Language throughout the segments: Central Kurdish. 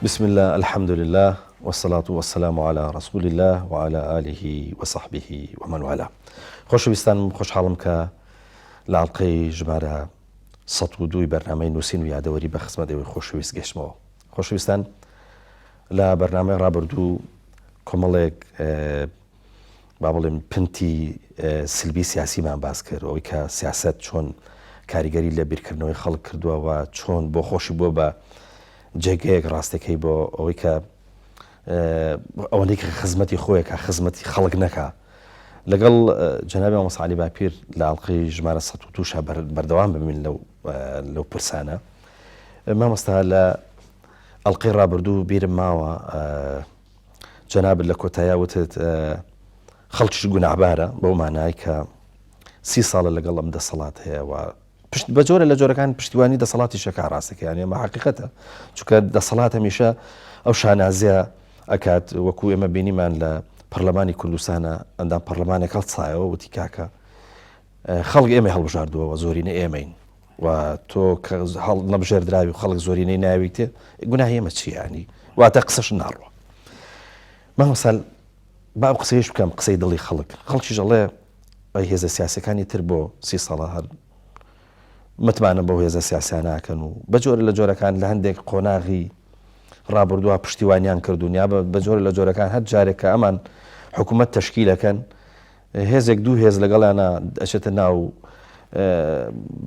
بسم اللە الحمد للە والصلاة والسلام علی رسول اللە وعلی آله وصحبه ومن والاه خۆشەویستانم خۆشحاڵم کە لە ئەڵقەی ژمارە 102 بەرنامەی نووسین و یادەوەری بە خزمەت ئێوەی خۆشەویست گەشتمەوە خۆشەویستان لە بەرنامەی ڕابردوو کۆمەڵێک با بڵێم پنتی سلبی سیاسیمان باس کرد ئەوەی کە سیاسەت چۆن کاریگەری لە بیرکردنەوەی خەڵک کردووە و چۆن بۆ خۆشی بووە بە جێگەیەک ڕاستەکەی بۆ ئەوەی کە ئەوەندەی کە خزمەتی خۆیەکە خزمەتی خەڵک نەکا لەگەڵ جەنابی مامۆستا عەلی باپیر لە ئەڵقەی ژمارە 102 شا بەردەوام ببین لەو لەو پرسانە مامۆستا لە ئەڵقەی ڕابردوو بیرم ماوە جەنابت لە کۆتاییا وتت خەڵکیش گوناهبارە بەو مانای کە سی ساڵە لەگەڵ ئەم دەسەڵات هەیە و پشت بە جۆرە لە جۆرەکان پشتیوانی دەسەڵاتی شەکا ڕاستەکە یانی ئەمە حقیقەتە چونکە دەسەڵات هەمیشە ئەو شانازیە ئەکات وەکو ئێمە بینیمان لە پەرلەمانی کوردستانە ئەندام پەرلەمانێک هەڵسایەوە وتی کاکە خەڵک ئێمە هەڵبژاردووەوە زۆرینە ئێمەین و تۆ کە هەڵ نەبژێردراوی و خەڵک زۆرینەی ناویتێ گوناهی ئێمە چییە ینی واتە قسەش ناڕوە مامۆستا با ئەو قسەیش بکەم قسەی دڵی خەڵک خەڵکیش ئەڵێ ئەی هێزە سیاسەکانی تر بۆ سی ساڵە هەر متمانە بەو هێزە سیاسیاناکەن و بە جۆرە لە جۆرەکان لە هەندێک قۆناغی ڕابردووە پشتیوانیان کردوون یا بە جۆرە لە جۆرەکان هەر جارێک کە ئەمان حکوومەت تەشکیلەکەن هێزێک دوو هێز لەگەڵیانە ئەچێتە ناو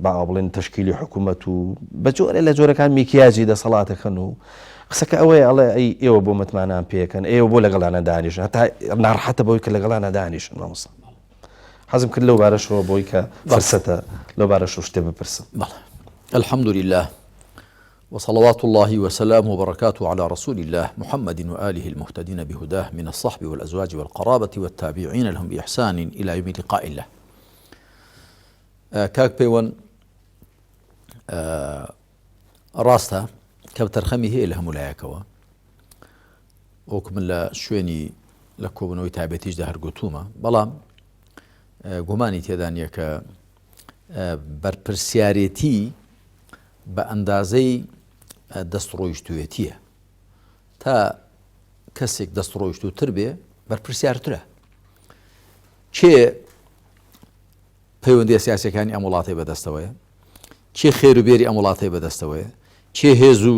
با بڵێن تەشکیلی حکوومەت و بە جۆرە لە جۆرەکان میکیاجی دەسەڵاتەکەن و قسەکە ئەوەیە ئەڵێ ئەی ئێوە بۆ متمانان پێکەن ئێوە بۆ لەگەڵانە دانیشن هەتا ناڕەحەتە بۆی کە لەگەڵانە دانیشن مامۆستا حەزم کرد لەو بارەشەوە بۆی کە فرسەتە لەو بارەشەوە شتێ بپرسم. بەڵێ الحمد لله وصلوات اللە وسلامه وبرکاته علی رسول اللە محمد وآله المهتدین بهداه من الصحب والازواج والقرابة والتابعین لهم بإحسان الى یوم لقاء اللە کاک پەیوەند ڕاستە کەمتەرخەمی هەیە لە هەموو لایەکەوە وەکو من لە شوێنی لە کۆبوونەوەی تایبەتیشدا هەر گوتوومە بەڵام گومانی تێدا نییە کە بەرپرسیارێتی بە ئەندازەی دەستڕۆیشتووێتییە. تا کەسێک دەستڕۆیشتووتر بێ بەرپرسیارترە. کێ پەیوەندیە سیاسەکانی ئەم وڵاتەی بەدەستەوەیە؟ کێ خێر و بێری ئەم وڵاتەی بەدەستەوەیە؟ کێ هێز و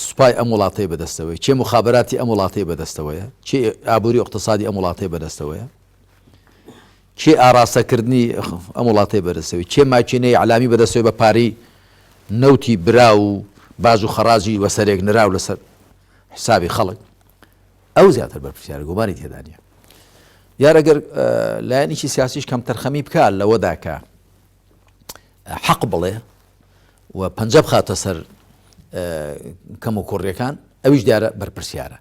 سوپای ئەم وڵاتەی بەدەستەوەی کێ مخابراتی ئەم وڵاتەی بەدەستەوەیە کێ ئابووری اقتصادی ئەم وڵاتەی بەدەستەوەیە کێ ئاراستەکردنی ئەم وڵاتەی بەدەستەوەی، کێ ماکینەی ئیعلامی بەدەستەوەی بە پارەی نەوتی براو و باج و خەڕاجی وەسەرێک نراو لەسەر حسابی خەڵک، ئەو زیاتر بەرپرسیارە، گومانی تێدا نییە. دیارە گەر لایەنێکی سیاسیش کەمتەرخەمی بکا لەوەدا کە حەق بڵێ و پەنجە بخاتە سەر کەم و کوڕیەکان ئەویش دیارە بەرپرسیارە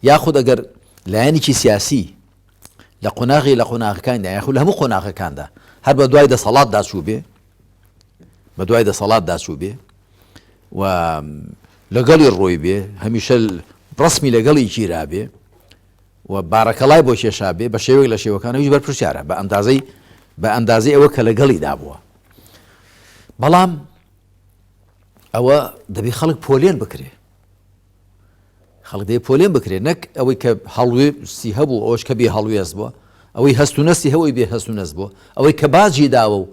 یاخود ئەگەر لایەنێکی سیاسی لە قۆناغی لە قۆناغەکاندا یاخود لە هەموو قۆناغەکاندا هەر بە دوای دەسەڵاتدا چوو بێ بە دوای دەسەڵاتدا چوو بێ و لەگەڵی ڕۆی بێ هەمیشە ڕسمی لەگەڵی گیرا بێ و بارەکەڵای بۆ کێشا بێ بە شێوەیەک لە شێوەکان هیچ بەرپرسیارە بە ئەندازەی بە ئەندازەی ئەوە کە لەگەڵی دابووە بەڵام ئەوە دەبی خەڵک پۆلێن بکرێ خەڵک دەبێ پۆلێن بکرێت نەک ئەوەی کە هەڵوێستی هەبوو ئەوش کە بێ هەڵوێست بووە ئەوەی هەست و نەستی هەوەی بێ هەست و نەست بووە ئەوەی کە باجی داوە و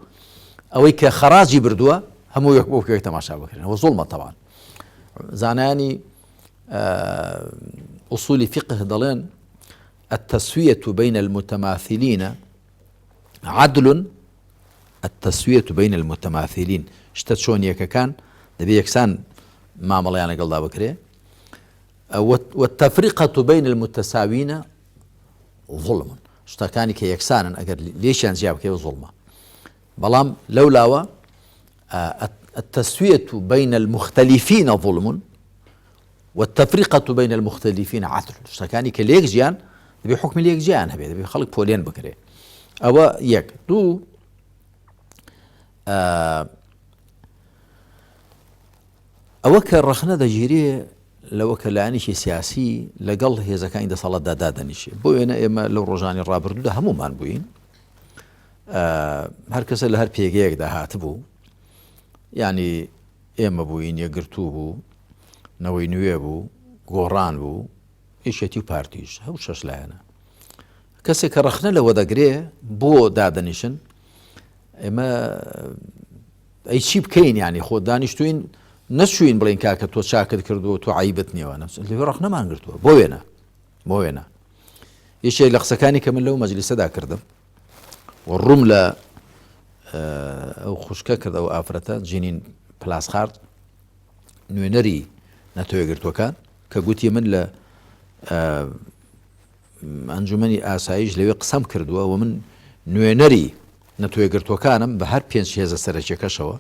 ئەوەی کە خەراجی بردووە هەموو یەک بۆ کوێک تەماشا بکرێن ئەوە زوڵمە تەوان زانایانی ئوسولی فقه دەڵێن التسوية بين المتماثلين عدل التسویە بین المتماثلین، شتە چۆنیەکەکان دەبێ یەکسان مامەڵەیان لەگەڵدا بکرێ، والتفرقە بین المتساوین ظلم، شتەکانی کە یەکسانن ئەگەر لێکیان جیا بکەیەوە زوڵمە. بەڵام لەو لاوە التسویە بین المختلفین ظلم والتفرقە بین المختلفین عدل، شتەکانی کە لێک جیان دەبێ حوکمی لێک جیان هەبێ، دەبێ خەڵک پۆلێن بکرێ. ئەوە یەک. دوو ئەوە کە ڕەخنە دەگیرێ لەوە کە لایەنێکی سیاسی لەگەڵ هێزەکانی دەسەڵاتدا دادەنیشێ. بۆ وێنە ئێمە لەو ڕۆژانی ڕابردوودا هەموومان بووین، هەر کەسە لە هەر پێگەیەکدا هاتبوو، یعنی ئێمە بووین، یەکگرتوو بوو. نەوەی نوێ بوو، گۆڕان بوو، یەکێتی و پارتیش، هەو شەش لایەنە. کەسێک کە ڕەخنە لەوە دەگرێ بۆ دادەنیشن ئێمە ئەی چی بکەین ینی خۆ دانیشتوین نەچوین بڵین کاکە تۆ چاکت کردو تۆ عیبت نیوە لێ ڕەخنەمان گرتووە بۆ وێنە بۆ وێنە یەکێک لە قسەکانی کە من لەو مەجلیسەدا کردم و ڕووم لە ئەو خوشکە کرد ئەو ئافرەتە جینین پلاسخارت نوێنەری نەتەوەیەکگرتووەکان کە گوتی من لە ئەنجومەنی ئاسایش لەوێ قسەم کردووە و من نوێنەری نەتەوەیەکگرتووەکانم بە هەر پێنج هێزە سەرەکیەکەشەوە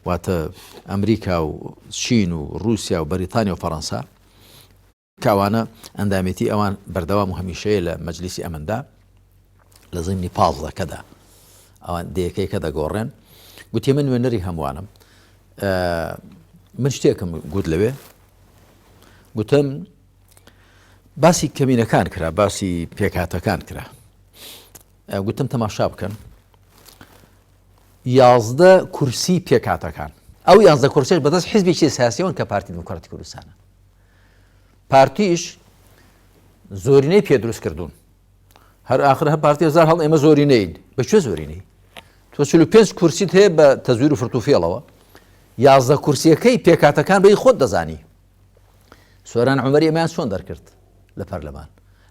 واتە ئەمریکا و چین و رووسیا و بەریتانیا و فەڕەنسا کە ئەوانە ئەندامێتی ئەوان بەردەوام و هەمیشەیە لە مەجلیسی ئەمندا لە زیمنی پازدەکەدا ئەوان دەیەکەی کە دەگۆڕێن گوتی من نوێنەری هەمووانم من شتێکم گوت لەوێ گوتم باسی کەمینەکان کرا باسی پێکهاتەکان کرا گوتم تەماشا بکەن 11 کورسی پێکاتەکان ئەو 11 کورسێک بەدەست حزبێکی سیاسیەوەن کە پارتی دیموکراتی کوردستانە پارتیش زۆرینەی پێ دروست کردوون هەر ئاخر هەر پارتی هەزار هەڵ ئێمە زۆرینەین بە کوێ زۆرینەی تۆ 45 کورسیت هەیە بە تەزویر و فرتوفێڵەوە 11 کورسیەکەی پێکاتەکان بەی خۆت دەزانی سۆران عمەری ئەمەیان چۆن دەرکرد لە پەرلەمان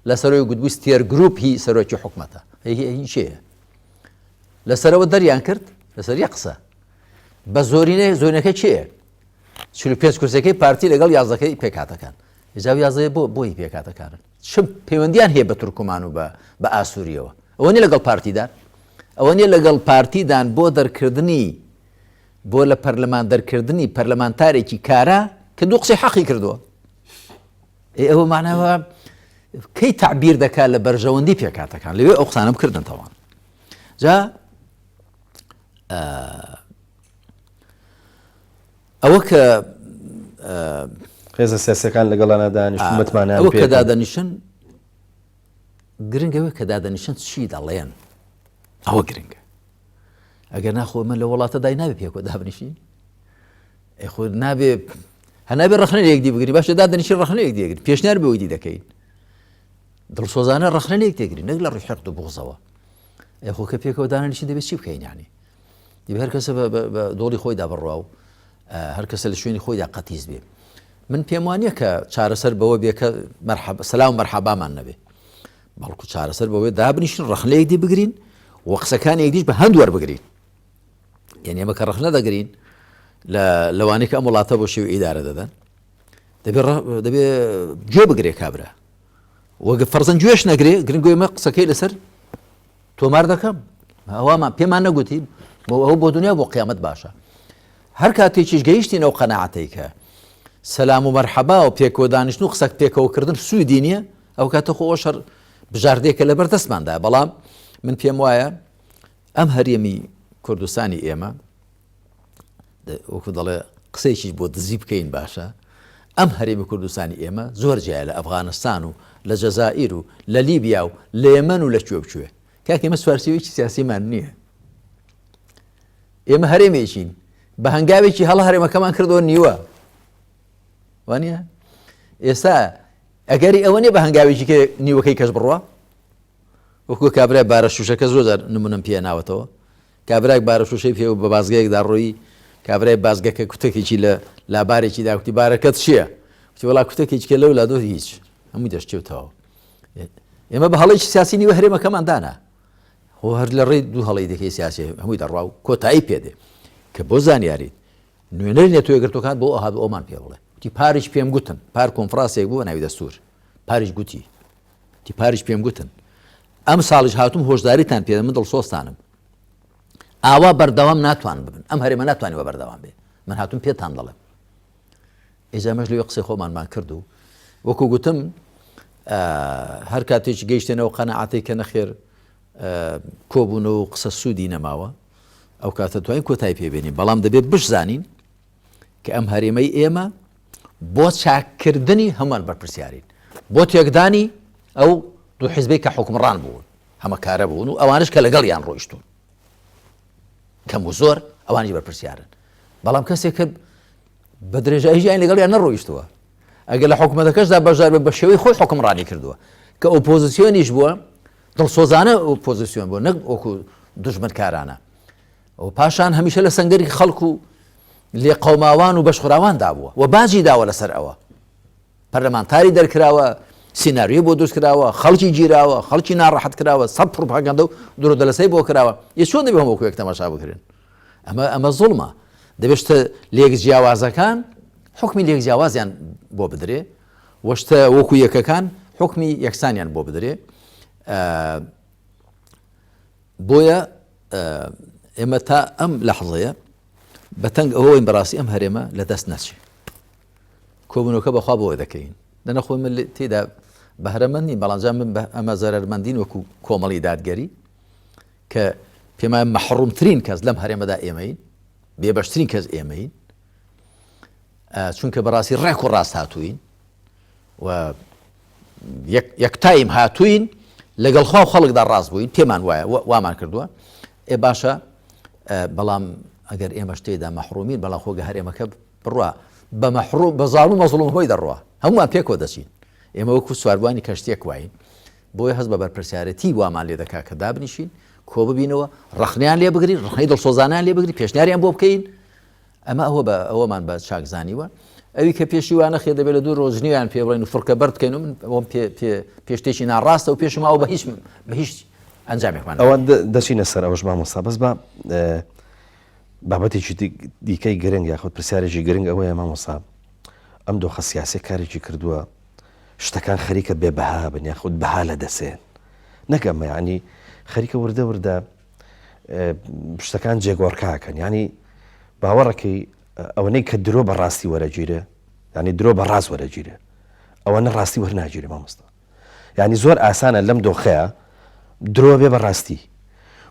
لە سەرۆی گوتبوو ستێر گروپ هی سەرۆکی حکومەتە هی چێە لەسەرەوە دەریان کرد لەسەر یە قسە بە زۆرینە زۆرینەکە چێە 45 کورسەکەی پارتی لەگەڵ یازدەکەی پێکهاتەکان ئیجا یازدەیە بۆ بۆی پێکهاتەکانن چ پەیوەندیان هەیە بە تورکمان و بە بە ئاسووریەوە ئەوە نیە لەگەڵ پارتیدان ئەوە نیە لەگەڵ پارتیدان بۆ دەرکردنی بۆ لە پەرلەمان دەرکردنی پەرلەمانتارێکی کارا کە دوو قسەی حەقی کردووە ئێ ئەوە ماناوە کەی تعبیر دەکات لە بەرژەوەندی پێکاتەکان لەوێ ئەو قسانم کردن تەوان جا ئەوە کە هێزە سیاسەکان لەگەڵانە دانیشتن متمانەیان ئەوە کە دادەنیشن گرنگەوە کە دادەنیشن چی دەڵێن ئەوە گرنگە ئەگەر ناخۆ من لە وڵاتە دای نابێ پێکەوە دابنیشین خۆ نابێ هەنابێ ڕخنە یەکدی بگری باشە دادەنیشی ڕخنە یەکدی دەگری پێشنیار بۆ یەکدی دەکەین دڵسۆزانە ڕخنە لێک دەگری نەک لە ڕووی حەقد و بغزەوە خۆ کە پێکەوە دانیشین دەبێت چی بکەین یعنی دەبێ هەر کەسە بە دۆڵی خۆیدا بڕوا و هەر کەسە لە شوێنی خۆیدا قەتیس بێ من پێم وانە کە چارەسەر بەوە بێ کە سەلام مەرحەبامان نەبێ بەڵکو چارەسەر بەوەی دابنیشن ڕەخنە یەکدی بگرین و قسەکانی یەکدیش بە هەند وەربگرین یعنی ئێمە کە ڕەخنە دەگرین لە لەوانەیە کە ئەم وڵاتە بۆ شێوی ئیدارە دەدەن دەبێ دەبێ گوێ بگرێ کابرا وەگە فەرزەن گوێش نەگرێ گرنگ ئێمە قسەکەی لەسەر تۆمار دەکەم ئەومان پێمان نەگوتی بۆ ئەو بۆ دنیا بۆ قیامەت باشە هەر کاتێکیش گەیشتین ئەو قەناعەتەی کە سەلام و مەرحەبا و پێکەوە دانیشتن و قسەک پێکەوە کردن سوودی نییە ئەو کاتە خۆ ئەوش هەر بژاردەیەکە لەبەر دەستماندا بەڵام من پێم وایە ئەم هەرێمی کوردستانی ئێمە وەکو دەڵێ قسەیەکیش بۆ دزی بکەین باشە ئەم هەرێمی کوردستانی ئێمە زۆر جیایە لە ئەفغانستان و لە جەزائیر و لە لیبیا و لە یەمەن و لە کوێ بکوێ کاک ئێمە سوارسیوێکی سیاسیمان نییە ئێمە هەرێمێکین بە هەنگاوێکی هەڵە هەرێمەکەمان کردەوە نیوە وانە ئێستا ئەگەری ئەوە نیە بە هەنگاوێکی کە نیوەکەی کەش بڕوە وەکو کابرای بارە شوشەکە زۆر جار نمونم پێ ناوەتەوە کابرایەک بارە شوشەی پێ بە بازگەیەکدا ڕۆیی کابرای بازگەکە کوتەکێکی لە لابارێکی دا کوتی بارەکەت چییە؟ کوتی وەڵا کوتەکێکی کە لەو لا دۆ هیچ هەمووی دەشتێ و تەواو ئێمە بە هەڵێکی سیاسی نیوە هەرێمەکەمان دانا خۆ هەر لە ڕێی دوو هەڵی دیکەی سیاسی هەمووی دەڕوا و کۆتایی پێدێ کە بۆ زانیاریت نوێنەری نەتەوە یەکگرتووەکان بۆ ئەوها ئەومان پێ بڵێ وتی پاریش پێم گوتن پار کۆنفرانسێک بوو بە ناوی دەستور پاریش گوتی تی پاریش پێم گوتن ئەم ساڵیش هاتوم هۆشداریتان پێ من دڵسۆزتانم ئاوا بەردەوام ناتوان ببن ئەم هەرێمە ناتوانانی وە بەردەوام بێ من هاتوم پێتان دەڵێم ئێجا مەش لەوێ قسەی خۆمانمان کرد و وەکو گوتم هەر کاتێکی گەیشتێنەوە قەنەعاتەی کە نەخێر کۆبوونەوە و قسە سوودی نەماوە ئەو کاتە دوایین کۆتای پێبێنین بەڵام دەبێت بشزانین کە ئەم هەرێمەی ئێمە بۆ چاککردنی هەمووان بەرپرسیارین بۆ تێکدانی ئەو دوو حیزبەی کە حکومڕان بوون هەمەکارە بوون و ئەوانش کە لەگەڵیان ڕۆیشتون کەم و زۆر ئەوانیش بەرپرسیارن بەڵام کەسێک کە. بە درێژایی ژیانی لەگەڵیان نەڕۆیشتووە. ئەگەر لە حکومەتەکەشدا بەشدار بێت بە شێوەی خۆی حوکمڕانی کردووە. کە ئۆپۆزیسیۆنیش بووە دڵسۆزانە ئۆپۆزیسیۆن بووە نەک وەکو دوژمنکارانە. و پاشان هەمیشە لە سەنگەری خەڵک و لێقەوماوان و بەشخوراواندا بووە و باجی داوە لەسەر ئەوە. پەرلەمانتاری دەرکراوە، سیناریۆی بۆ دروست کراوە، خەڵکی گیراوە، خەڵکی ناڕەحەت کراوە، سەد پڕوپاگەندە و درۆدەلەسەی بۆ کراوە. ئێ چۆن دەبێ هەموو وەکو یەک تەماشا بکرێن؟ ئەمە ئەمە زوڵمە. دەبێ شتە لێک جیاوازەکان حوکمی لێک جیاوازیان بۆ بدرێ و شتە وەکو یەکەکان حوکمی یەکسانیان بۆ بدرێ. بۆیە ئێمە تا ئەم لەحزەیە بەتەنگ ئەوەین بەڕاستی ئەم هەرێمە لە دەست نەچێ. کۆبوونەوەکە بەخوا بۆ دەکەین دەنا خۆی من تێدا بەهرەمەند نیم بەڵام جا من ئەمە زەرەرمەندین وەکو کۆمەڵی دادگەری کە پێمان مەحڕومترین کەس لەم هەرێمەدا ئێمەین بێبەشترین کەس ئێمەین چونکە بەڕاستی ڕێک و ڕاست هاتووین و یەکتایم هاتووین لەگەڵ خوا و خەڵکدا ڕاست بووین پێمان وایە وامان کردووە ئێ باشە بەڵام ئەگەر ئێمەش تێدا مەحرومین بەڵام خۆگە هەرێمەکە بڕوا بە مەحڕوم بە زاڵ و مەزڵوم هۆی دەڕوا هەمووان پێکەوە دەچین ئێمە وەکو سواربوانی کەشتیەک واین بۆیە هەست بە بەرپرسیارەتی وامان لێ دەکا کە دابنیشین کۆ ببینەوە ڕەخنەیان لێ بگرین ڕەخنەی دڵسۆزانیان لێ بگرین پێشنیاریان بۆ بکەین ئەمە ئەوە بە ئەوەمان بە چاک زانیوە ئەوی کە پێشی وانە خێ دەبێت لە دوو ڕۆژنیان پێ بڵێن و فڕکە بەرد بکەین و من ئەوم پێ پێ پێشتێکی ناڕاستە و پێشم ئەو بە هیچ بە هیچ ئەنجامێکمان ئەوە دەچینە سەر ئەوەش مامۆستا بەس بە بابەتێکی دیکەی گرنگ یاخود پرسیارێکی گرنگ ئەوەیە مامۆستا ئەم دۆخە سیاسیە کارێکی کردووە شتەکان خەریکە بێ بەها بن یاخود بەها لە دەسێن نەک ئەمە ینی خەریکە وردە وردە شتەکان جێگۆڕکاکەن ینی باوەڕەکەی ئەوەنەی کە درۆ بە ڕاستی وەرەگیرێ ینی درۆ بە ڕاست وەرەگیرێ ئەوەنە ڕاستی وەرناگیرێ مامۆستا یانی زۆر ئاسانە لەم دۆخەیا درۆ بێ بە ڕاستی،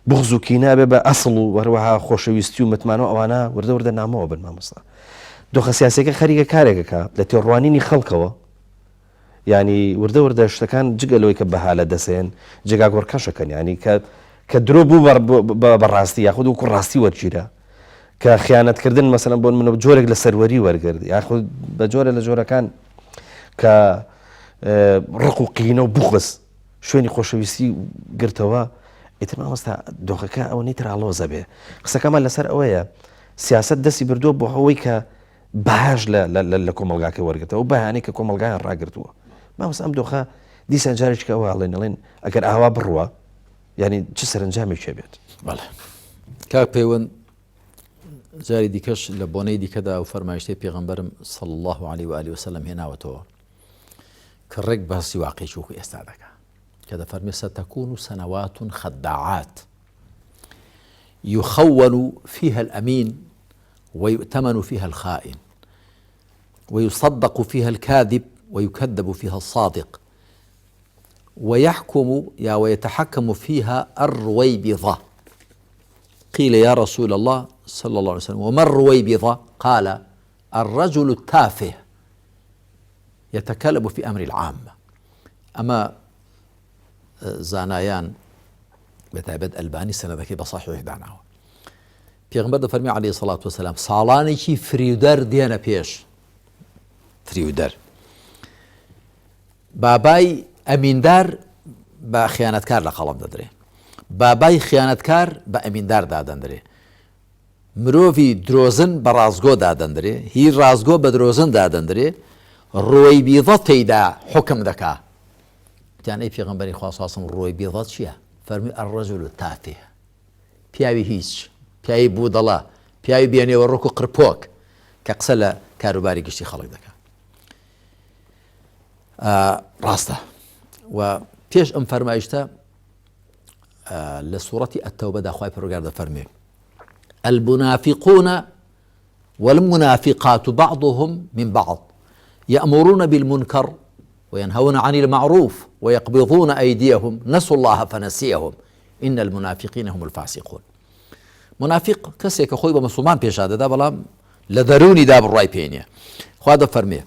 بوغز و کینە بێ بە ئەسڵ و هەروەها خۆشەویستی و متمانە و ئەوانە وردە وردە نامۆ بن مامۆستا. دۆخە سیاسیەکە خەریکە کارێک ئەکا لە تێڕوانینی خەڵکەوە یانی وردە وردە شتەکان جگە لەوەی کە بەها لە دەسێن جێگاگۆڕکەشەکەن یانی کە کە درۆ بوو بە ڕاستی یاخود وەکو ڕاستی وەرگیرا کە خیانەتکردن مەسەلەن بۆ نمونە جۆرێک لە سەروەری وەرگرت یاخود بە جۆرە لە جۆرەکان کە ڕق و قینە و بوغز شوێنی خۆشەویستی گرتەوە ئیتر مامۆستا دۆخەکە ئەوەنەی تر ئاڵۆزە بێ قسەکەمان لەسەر ئەوەیە سیاست دەستی بردووە بۆ ئەوەی کە باش لە کۆمەلگاکە وەرگتەوە بەیانەی کە کۆمەلگایان ڕاگرتووە مامۆستا ئەم دۆخە دیسان جارێکە ئەوە ئەڵێن ئەڵێن ئەگەر ئاوا بڕوە یعنی چ سەرنجامێکی بێت بەڵێ کاک پەیوەند جاری دیکەش لە بۆنەی دیکەدا و فەرمایشتەی پێغەمبەرم صلی الله علیه و آله وسلم هێناوەتەوە کە ڕێک باسی واقعی وەکو ئێستا دەکا کە دەفەرمێ ستكون سنوات خداعات يخون فيها الأمين ويؤتمن فيها الخائن ويصدق فيها الكاذب ويكذب فيها الصادق ويحكم يا ويتحكم فيها الرويبضة قيل يا رسول الله صلى الله عليه وسلم وما الرويبضة قال الرجل التافه يتكلم في أمر العامة ئەمە زانایان بەتایبەت ئەلبانی سەنەدەکەی بە صحیح داناوە پێغمبەر دەفەرمی عەلەیهی سەڵات وسلام ساڵانێکی فریودەر دێنە پێش فریودەر بابای ئەمیندار بە خیانەتکار لە قەڵەم دەدرێ. بابای خیانەتکار بە ئەمیندار دادەندرێ. مرۆڤی درۆزن بە ڕاستگۆ دادەندرێ، هی ڕاستگۆ بە درۆزن دادەندرێ، ڕوەیبیضە تێیدا حوکم دەکا. وتیان ئەی پێغەمبەری خوا صلی اللە علیە وسلم ڕوەیبیضە چییە؟ فەرمووی الرجل التافه، پیاوی هیچ، پیاوی بودەڵە، پیاوی بێنێوەڕۆک و قرپۆک کە قسە لە کاروباری گشتی خەڵک دەکا. ڕاستە و پێش ئەم فەرمایشتە لە سوڕەتی التوبەدا خوای پەروەردگار دەفەرمێ المنافقون والمنافقات بعضهم من بعض يأمرون بالمنكر وينهون عن المعروف ويقبضون أيديهم نسوا الله فنسيهم إن المنافقين هم الفاسقون منافق کەسێکە خۆی بە مسلمان پێشا دەدا بەڵام لە دەرونیدا بڕای پێ نییە خوا دەفەرمێ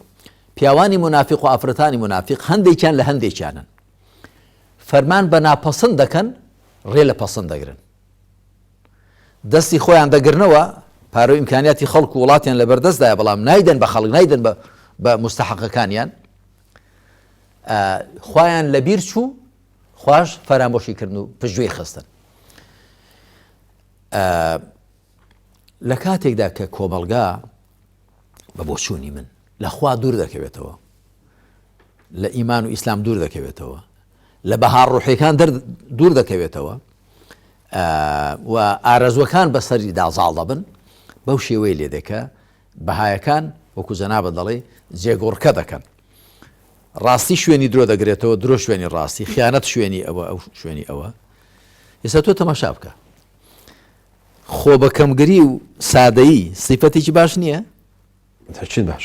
پیاوانی مونافیق و ئافرەتانی مونافیق هەندێکیان لە هەندێکیانن فەرمان بە ناپەسند دەکەن ڕێ لە پەسند دەگرن دەستی خۆیان دەگرنەوە. پارە و ئیمکانیاتی خەڵک و وڵاتیان لەبەردەستدایە بەڵام نایدەن بە خەڵک نایدەن بە مستحقەکانیان خوایان لەبیر چوو خواش فەرامۆشی کردن و پشتگوێی خستن لە کاتێکدا کە کۆمەڵگا بە بۆچوونی من لە خوا دوور دەکەوێتەوە لە ئیمان و ئیسلام دوور دەکەوێتەوە لە بەها ڕوحیەکان دوور دەکەوێتەوە و ئارەزوەکان بەسەریدا زاڵ دەبن بەو شێوەی لێ دەکە بەهایەکان وەکو جەنابت دەڵێی جێگۆڕکە دەکەن. ڕاستی شوێنی درۆ دەگرێتەوە، درۆ شوێنی ڕاستی، خیانەت شوێنی ئەوە، ئەو شوێنی ئەوە. ئێستا تۆ تەماشا بکە. خۆ بە کەمگری و سادەیی سیفەتێکی باش نییە؟ تەچین باش.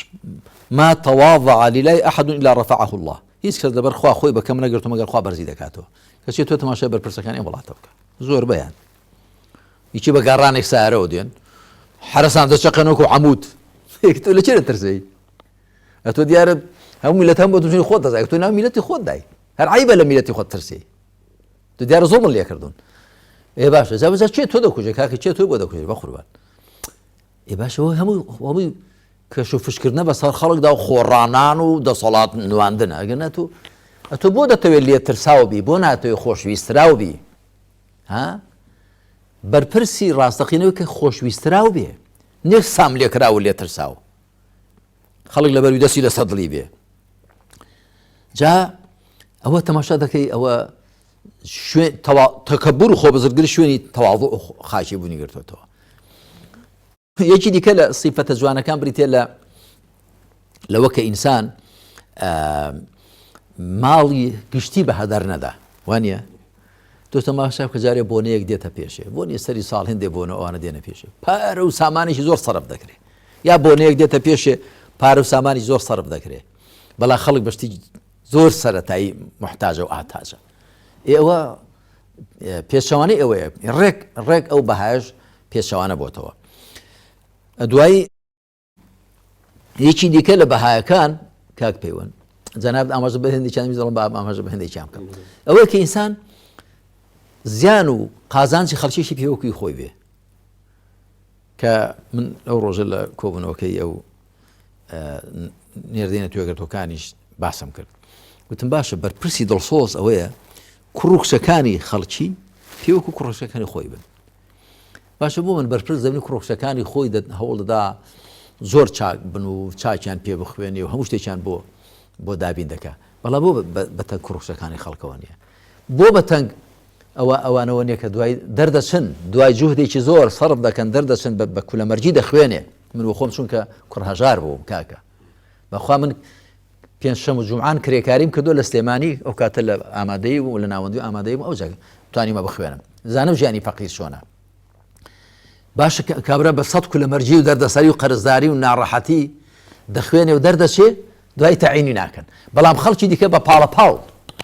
ما تواضع لله احد الا رفعه الله هیچ کەس لەبەر خوا خۆی بە کەم نەگرتو مەگەر خوا بەرزی دەکاتەوە کەچی تۆ تەماشای بەرپرسەکانی ئەم وڵاتە بکە زۆربەیان یەکی بە گەڕانێک سارەوە دێن حرەسان دەچەقێن وەکو عەمود تۆ لە چێ دەترسێی ئەتۆ دیارە هەموو میلەت هەم بۆ دوژمنی خۆت دەزای تۆ ناو میلەتی خۆت دای هەر عیبە لە میلەتی خۆت ترسی تۆ دیارە زۆڵم لێ کردوون ئێ باشە جا بەجا چێ تۆ دەکوژێ کاکە چێ تۆ بۆ دەکوژێ بە قوربان ئێ باشە هەموو هەمووی کەش و فشکردنە بەسەر خەڵکدا و خۆڕانان و دەسەڵات نواندنە ئەگەر نە تۆ ئەتۆ بۆ دەتەوێت لێ ترساو بی بۆ ناتەوێت خۆشویستراو بی ها بەرپرسی ڕاستەقینەوەی کە خۆشویستراو بێ نەک سام لێکراو و لێترساو خەڵک لەبەروی دەستی لەسەر دڵی بێ جا ئەوە تەماشا دەکەی ئەوە شوێن تەکەبور و خۆبزرگری شوێنی تەواضع و خاکی بوونی گرتوێتەوە یەکی دیکە لە سیفەتە جوانەکان بریتە لە لەوە کە ئینسان ماڵی گشتی بە هەدەر نەدا وانە تۆ تەماشا کە جارێ بۆنەیەک دێتە پێشێ بۆنی سەری ساڵ هندێ بۆنە ئەوانە دێنە پێشێ پارە و سامانێکی زۆر سەرف دەکرێت یا بۆنەیەک دێتە پێشێ پارە و سامانی زۆر سەرف دەکرێت بەڵا خەڵک بەشتی زۆر سەتایی محتاجە و ئاتاجە ئێوە پێچەوانەی ئەوەیە ڕێک ڕێک ئەو بەهایش پێچەوانە بۆتەوە دوایی یەکی دیکە لە بەهایەکان کاک پەیوەند جەنابت ئاماژە بە هەندێکیان دەڵم با ئاماژە بە هەندێکیان بکەم ئەوەیە کە ئینسان زیان و قازانجی خەڵکیشی پێوەکوی خۆی بێ کە من ئەو ڕۆژە لە کۆبوونەوەکەی ئەو نێردەی نەتوێگرتوەکانیش باسم کرد گوتم باشە بەرپرسی دڵسۆز ئەوەیە کوڕ و کچەکانی خەڵکی پێوەکو کوڕەکەکانی خۆی بن باشە بۆ من بەرپرس دەبنی کوڕ و کچەکانی خۆی هەوڵ دەدا زۆر چاک بن و چاکیان پێ بخوێنی و هەموو شتێکیان بۆ بۆ دابین دەکا بەڵام بۆ بەتەنگ کوڕ و کچەکانی خەڵکەوە نییە بۆ بەتەنگ ئەوە ئەوانەوە نییە کە دوای دەردەچن دوای جوهدێکی زۆر سەرف دەکەن دەردەچن بە کولەمەرگی دەخوێنێ من بۆ خۆم چونکە کوڕ هەژار بووم کاکە بەخوا من پێنجشەم و جومعان کرێکاریم کردووە لە سلێمانی ئەو کاتە لە ئامادەی بووم لە ناوەندی ئامادەی بووم ئەو جا توانیمە بخوێنم زانم ژیانی فەقیر چۆنە باشە کابرا بە سەد کولە مەرجی و دەردەسەری و قەرزداری و ناڕەحەتی دەخوێنێ و دەردەچێ دوای تەعینی ناکەن بەڵام خەڵکی دیکە بە پاڵە پاڵ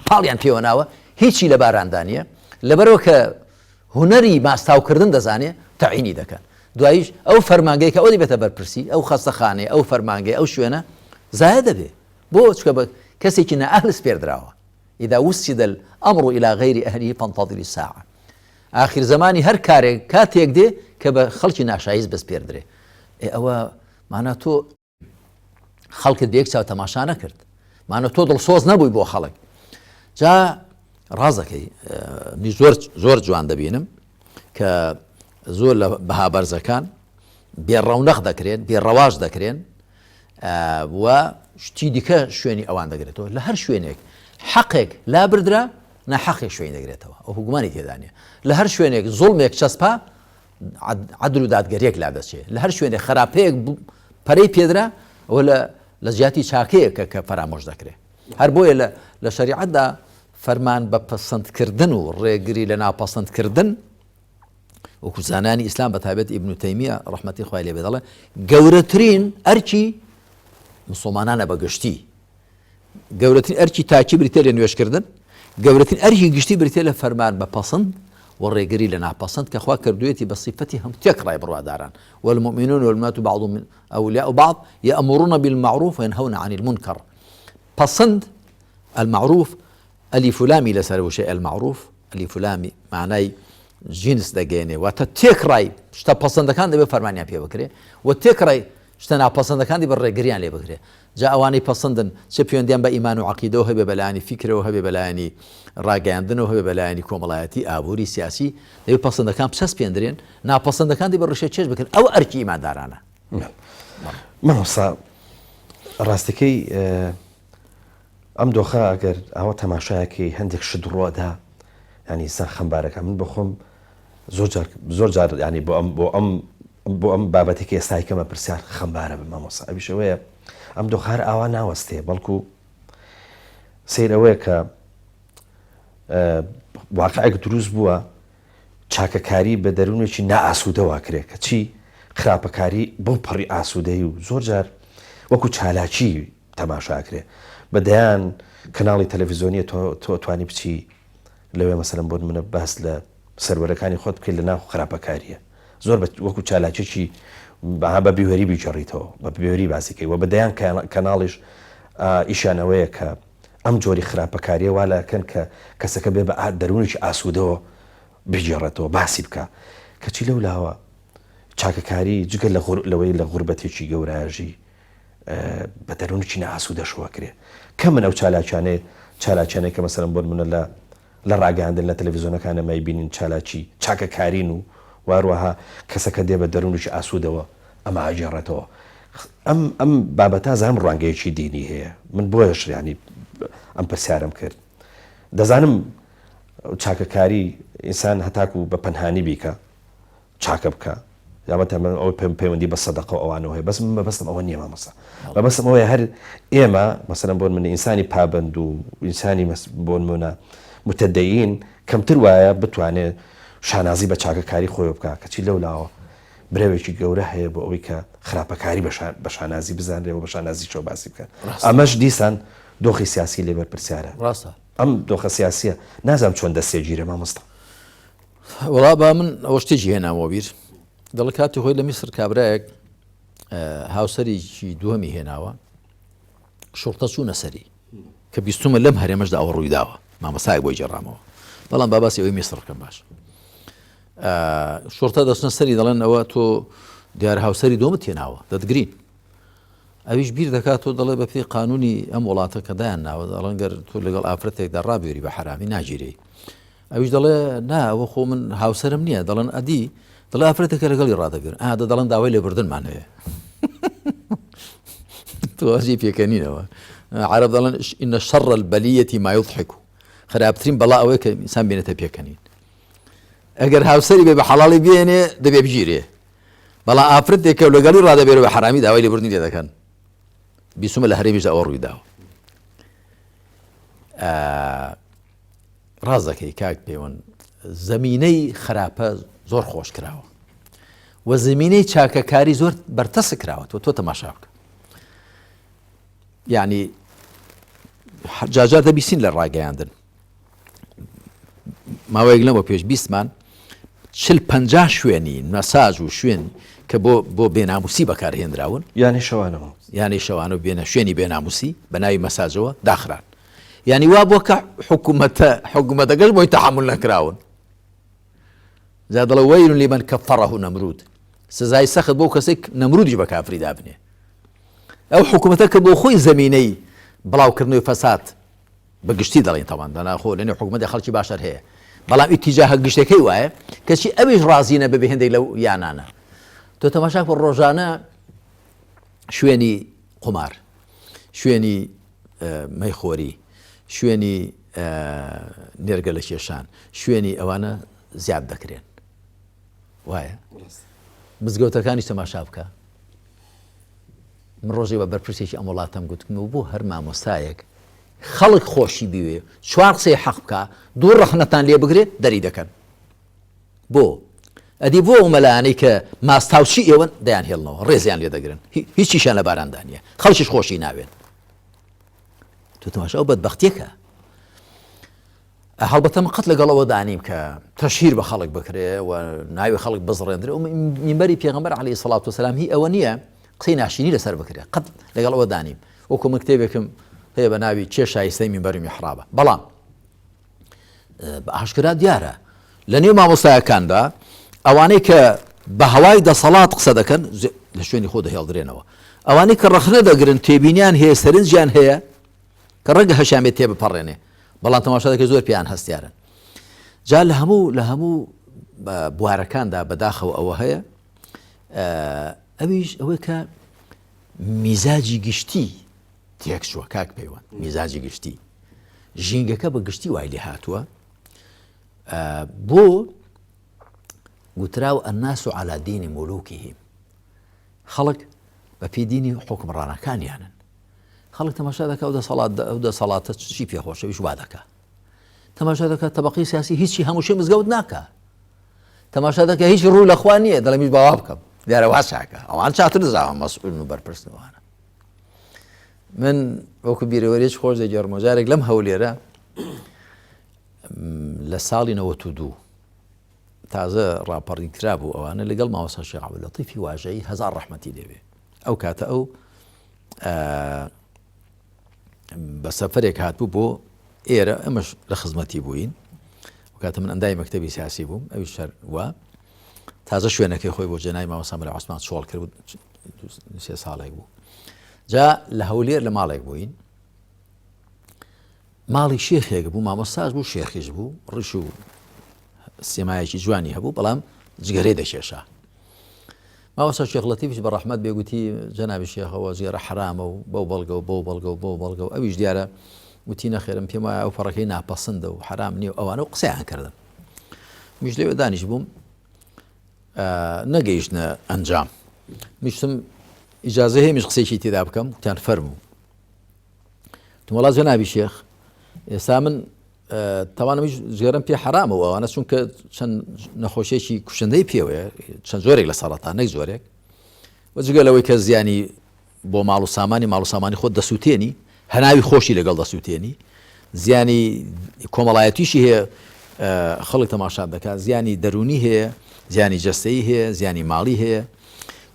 پاڵیان پێوە ناوە هیچی لە باراندا نییە لەبەرەوە کە هونەری ماستاوکردن دەزانێ تەعینی دەکەن دواییش ئەو فەرمانگەی کە ئەو دەبێتە بەرپرسی ئەو خەستەخانەیە ئەو فەرمانگەی ئەو شوێنە زایە دەبێ بۆ چکە بە کەسێکی نائەهل سپێردراوە اذا وسد الامر الى غیر اهله فانتظر الساعه ئاخیر زمانی هەر کارێک کاتێک دێ کە بە خەڵکی ناشایست بسپێردرێ ئەوە مانا تۆ خەڵکت بە یەک چاو تەماشا نەکرد مانە تۆ دڵسۆز نەبووی بۆ خەڵک جا ڕازەکەی منی زۆر زۆر جوان دەبینم کە زۆر لە بەها بەرزەکان بێڕەونەخ دەکرێن بێڕەواش دەکرێن و شتی دیکە شوێنی ئەوان دەگرێتەوە لە هەر شوێنێک حەقێک لابردرا ناحەقێک شوێنی دەگرێتەوە ئەو گومانی تێدانە لە هەر شوێنێک زوڵمێک چەسپا عەدل و دادگەریەک لادەچێ لە هەر شوێنێک خراپەیەک پەرەی پێدرا ئەوە لە لە جیاتی چاکەیەک کە کە فەرامۆش دەکرێ هەر بۆیە لە لە شەریعەتدا فەرمان بە پەسەندکردن و ڕێگری لە ناپەسەندکردن وەکو زانانی ئیسلام بە تایبەت ئیبن تەیمیە ڕەحمەتی خوای لێ بێ دەڵێ گەورەترین ئەرکی مسلمانانە بە گشتی گەورەترین ئەرکی تاکی بریتیە لە نوێژکردن، گەورەترین ئەرکی گشتی بریتیە لە فەرمان بە پەسند و ڕێگری لە ناپەسند کە خوا کردوویەتی بە سیفەتی هەموو تێکڕای بڕواداران، والمؤمنون والمؤمنات بعضهم أولياء بعض يأمرون بالمعروف وينهون عن المنكر. پەسند، المعروف، ئەلیف و لامی لەسەر وشەی المعروف، ئەلیف و لامی مانای جنس دەگەیەنێ واتە تێکڕای شتە پەسەندەکان دەبێت فەرمانیان پێ بکرێ و تێکڕای شتە ناپەسەندەکان دەبێت ڕێگریان لێ بکرێ. جا ئەوانەی پەسەندن چ پەیوەندیان بە ئیمان و عەقیدەوە هەبێ بە لایەنی فیکرەوە هەبێ بە لایەنی ڕاگەیاندنەوە هەبێ بە لایەنی کۆمەڵایەتی، ئابووری، سیاسی، دەبێ پەسەندەکان بچەسپێندرێن، ناپەسەندەکان دەبێ ڕیشە کێش بکرێن، ئەوە ئەرکی ئیماندارانە. مامۆستا ڕاستەکەی ئەم دۆخە ئەگەر ئاوا تەماشایەکەی هەندێک شت ڕوئەدا یانی ئینسان خەمبارەکە من بەخۆم زۆر جار زۆر جار ینی بۆ ئەم بۆ ئەم بۆ ئەم بابەتێک ئێستای کەمە پرسیار خەمبارە بە مامۆسا ئەویش ئەوەیە ئەم دۆخار ئاوا ناوەستێ بەڵکو سیر ئەوەیە کە واقعێک دروست بووە چاکەکاری بە دەروونێکی نائاسوودەوە کرێ کەچی خراپەکاری بەو پەڕی ئاسوودەی و زۆر جار وەکو چالاکی تەماشا ئەکرێ بە دەیان کەناڵی تەلەفیزۆنیە تۆ تۆ ئەتوانی بچی لەوێ مەسەلەن بۆ نمونە باس لە سەروەرەکانی خۆت بکەیت لە ناو خراپەکاریە زۆر بە وەکو چالاکیەکی بەها بە بیوەری بیگێڕیتەوە بە بیوەری باسی کەی وە بە دەیان کەناڵیش ئیشیان ئەوەیە کە ئەم جۆری خراپەکاریە وا لەکەن کە کەسەکە بێ بە دەروونێکی ئاسوودەوە بگێڕێتەوە باسی بکە کەچی لەو لاوە چاکەکاری جگە لە لەوەی لە غوربەتێکی گەورایژی بە دەروونێکی نائاسوودەشەوە کرێ. کەمن ئەو چالاکیانەی چالاکیانەی کە مەسەلەن بۆ نموونە لە لە ڕاگەیاندن لە تەلەڤیزیۆنەکان ئێمە ئەیبینین چالاکی چاکەکارین و و هەروەها کەسەکە دێ بە دەروونێکی ئاسوودەوە ئەمە ئەگێڕێتەوە. ئەم ئەم بابەتە ئەزانم ڕوانگەیەکی دینی هەیە. من بۆیەش یانی ئەم پرسیارەم کرد. دەزانم چاکەکاری ئینسان هەتاکوو بە پەنهانی بیکا چاکە بکە یاوە تەمەن ئەوەی پێم پەیوەندی بە سەدەقە و ئەوانەوە هەیە بەس من مەبەستم ئەوە نییە مامۆستا مەبەستم ئەوەیە هەر ئێمە مەسەلەن بۆ من ئینسانی پابەند و ئینسانی بۆ نمونە متدەین کەمتر وایە بتوانێت شانازی بە چاکەکاری خۆی بکە کەچی لەو لاوە برەوێکی گەورە هەیە بۆ ئەوەی کە خراپەکاری بە شانازی بزانرێ و بە شانازی چۆ باسی بکەن ئەمەش دیسان دۆخی سیاسی لێ بەرپرسیارە ڕاستە ئەم دۆخە سیاسیە نازانم چۆن دەستێگیرە مامۆستا. وەڵا با من ئەوە شتێکی هێنامەوە بیر دەڵێ کاتی خۆی لە میسر کابرایەک هاوسەرێکی دووەمی هێناوە شوڕتە چوونە سەری کە بیستومە لەم هەرێمەشدا ئەوە ڕوویداوە مامەسایەک بۆی جێڕامەوە بەڵام با باسی ئەوەی میسر بکەم باش شوڕتە دەچنە سەری دەڵێن ئەوە تۆ دیار هاوسەری دۆمت هێناوە دەتگرین ئەویش بیر دەکاتەوە دەڵێ بە پێی قانونی ئەم وڵاتە کە دایان ناوە دەڵێن گەر تۆ لەگەڵ ئافرەتێکدا ڕابێری بە حەرامی ناگیرێی ئەویش دەڵێ نا ئەوە خۆ من هاوسەرم نییە دەڵێن ئەدی دەڵێ ئافرەتێکە لەگەڵی ڕادەبێن ئا دە دەڵێن داوای لێبوردنمان هەیە تۆزی پێکەنینەوە عەرەب دەڵێن إن شر البلية ما يضحك خراپترین بەڵا ئەوەیە کە ئینسان بێنێتە پێکەنین ئەگەر هاوسەری بێ بە حەڵاڵی بێنێ دەبێ بگیرێ بەڵام ئافرەتێک کە لەگەڵی ڕادەبێرە بە حەرامی داوای لێبوردنی لێ دەکەن بیستمە لە هەرێمیشدا ئەوە ڕووی داوە ڕاست دەکەی کاک پێوەند زەمینەی خراپە زۆر خۆش کراوە و زمینەی چاکەکاری زۆر بەرتەسک کراوە تۆ تۆ تەماشا بکە یعنی جاجار دەبیسین لە ڕاگەیاندن ماوەیەک لەمە پێش بیستمان چل پ شوێنی مەساج و شوێن کە بۆ بۆ بێناموسی بەکارهێنراون یانی شەوانەوە یانی شەوانە و بێنە شوێنی بێناموسی بە ناوی مەساجەوە داخران یانی وا بۆ کە حکوومەتە حکوومەتەکەش بۆی تەحمل نەکراون جا دەڵێ وەیل لمن کفره نەمرود سزای سەخت بۆ کەسێک نەمرودیش بە کافری دابنێ ئەو حکوومەتە کە بۆ خۆی زمینەی بڵاوکردنەوەی فەساد بە گشتی دەڵێن تەوان دەنا خۆ لەنێو حکوومەتی خەڵکی باشتر هەیە بەڵام ئیتیجاهە گشتەکەی وایە کەچی ئەویش ڕازی نەبێ بە هێندێک لەو یانانە تۆ تەماشا بکە ڕۆژانە شوێنی قومار شوێنی مەیخۆری شوێنی نێرگەلە کێشان شوێنی ئەوانە زیاد دەکرێن وایە مزگەوتەکانی تەماشا بکە من ڕۆژێ بە بەرپرسێکی ئەم وڵاتەم گوتم و بۆ هەر مامۆستایەک خەڵک خۆشی بوێ چوار قسەی حەق بکە دوو ڕەخنەتان لێ بگرێ دەری دەکەن بۆ؟ ئەدی بۆ ئەو مەلایانەی کە ماستاوچی ئێوەن دەیان هێڵنەوە ڕێزیان لێ دەگرن هیچیشیان لە باراندا نییە خەڵکیش خۆشی ناوێن تۆ تەماشا ئەو بەدبەختیەکە هەڵبەتە من قەت لەگەڵ ئەوە دانیم کە تەشهیر بە خەڵک بکرێ و ناوی خەڵک بزڕێندرێ و مینبەری پێغەمبەر عەلەیهی سڵات وسلام هی ئەوە نییە قسەی ناشینی لەسەر بکرێ قەت لەگەڵ ئەوە دانیم وەکو من کتێبێکم هەیە بە ناوی کێ شایستەی مینبەر و میحرابە بەڵام بە ئاشکرا دیارە لە نێو مامۆستایەکاندا ئەوانەی کە بە هەوای دەسەڵات قسە دەکەن لە شوێنی خۆ دەهێڵدرێنەوە. ئەوانەی کە ڕەخنە دەگرن تێبینیان هەیە سەرنجیان هەیە کە ڕەنگە هەشیان بێت تێبپەڕێنێ بەڵام تەماشا دەکەی زۆر پێیان هەستیارن. جا لە هەموو لە هەموو بوارەکاندا بەداخەوە ئەوە هەیە ئەویش ئەوەی کە میزاجی گشتی تێکچووە کاک پەیوەند میزاجی گشتی ژینگەکە بە گشتی وای لێ هاتووە بۆ گوتراو الناس على دین ملوکهم خەڵک بە پێی دینی حوکمڕانەکانیانن خەڵک تەماشا دەکا و دەسەڵات ئەو دەسەڵاتە چی پێخۆشە ویش وا دەکا تەماشا دەکات تەبقی سیاسی هیچی هەمووشی مزگەوت ناکە تەماشا دەکە هیچ ڕوو لەخوا نییە دەڵێمیش باوا بکەم دیارە وا چاکە ئەوان چاتر دەزاوە مەسئولن و بەرپرسنەوانە من وەکو بیرەوەرێک خۆش دەگێڕمەوە جارێک لەم هەولێرە لە ساڵی 92 تازە ڕاپەڕین کرابوو ئەوانە لەگەڵ مامۆستا شێخ عەبدولەتیفی واژەیی هەزار ڕەحمەتی لێبێ ئەو کاتە ئەو بە سەفەرێک هاتبوو بۆ ئێرە ئەمەش لە خزمەتی بووین و کاتە من ئەندای مەکتەبی سیاسی بووم ئەوی شەر وە تازە شوێنەکەی خۆی بۆ جەنای مامۆستا مەلا عوسمان چۆڵ کرد سێ ساڵێک بوو جا لە هەولێر لە ماڵێک بووین ماڵی شێخێک بوو مامۆستاش بوو شێخیش بوو ڕیش و سێمایەکی جوانی هەبوو بەڵام جگەرەی دەکێشا مامۆستا شێخ لەتیفیش بە ڕەحمەت بێ گوتی جەنابی شێخەوە جگەرە حرامە و بەو بەڵگە و بەو بەڵگە و بەو بەڵگە و ئەویش دیارە گوتی نەخێرم پێم وایە ئەو پەڕەکەی ناپەسندە و حرام نییە و ئەوانە و قسەیان کردن میش لەوێ دانیش بووم نەگەیشتنە ئەنجام میشتم ئیجازە هەیە میش قسەیەکی تێدا بکەم وتیان فەرموو وتم وەڵا جەنابی شێخ ئێستا من تاوانمیش جگەرم پێ حرامە و ئەوانە چونکە چەند نەخۆشیێکی کوشندەی پێوەیە چەند جۆرێک لە سەرەتان نەک جۆرێک و جگە لەوەی کە زیانی بۆ ماڵ و سامانی ماڵ و سامانی خۆت دەسووتێنی هەناوی خۆشی لەگەڵ دەسووتێنی زیانی کۆمەڵایەتیشی هەیە خەڵک تەماشا دەکات زیانی دەرونی هەیە زیانی جەستەیی هەیە زیانی ماڵی هەیە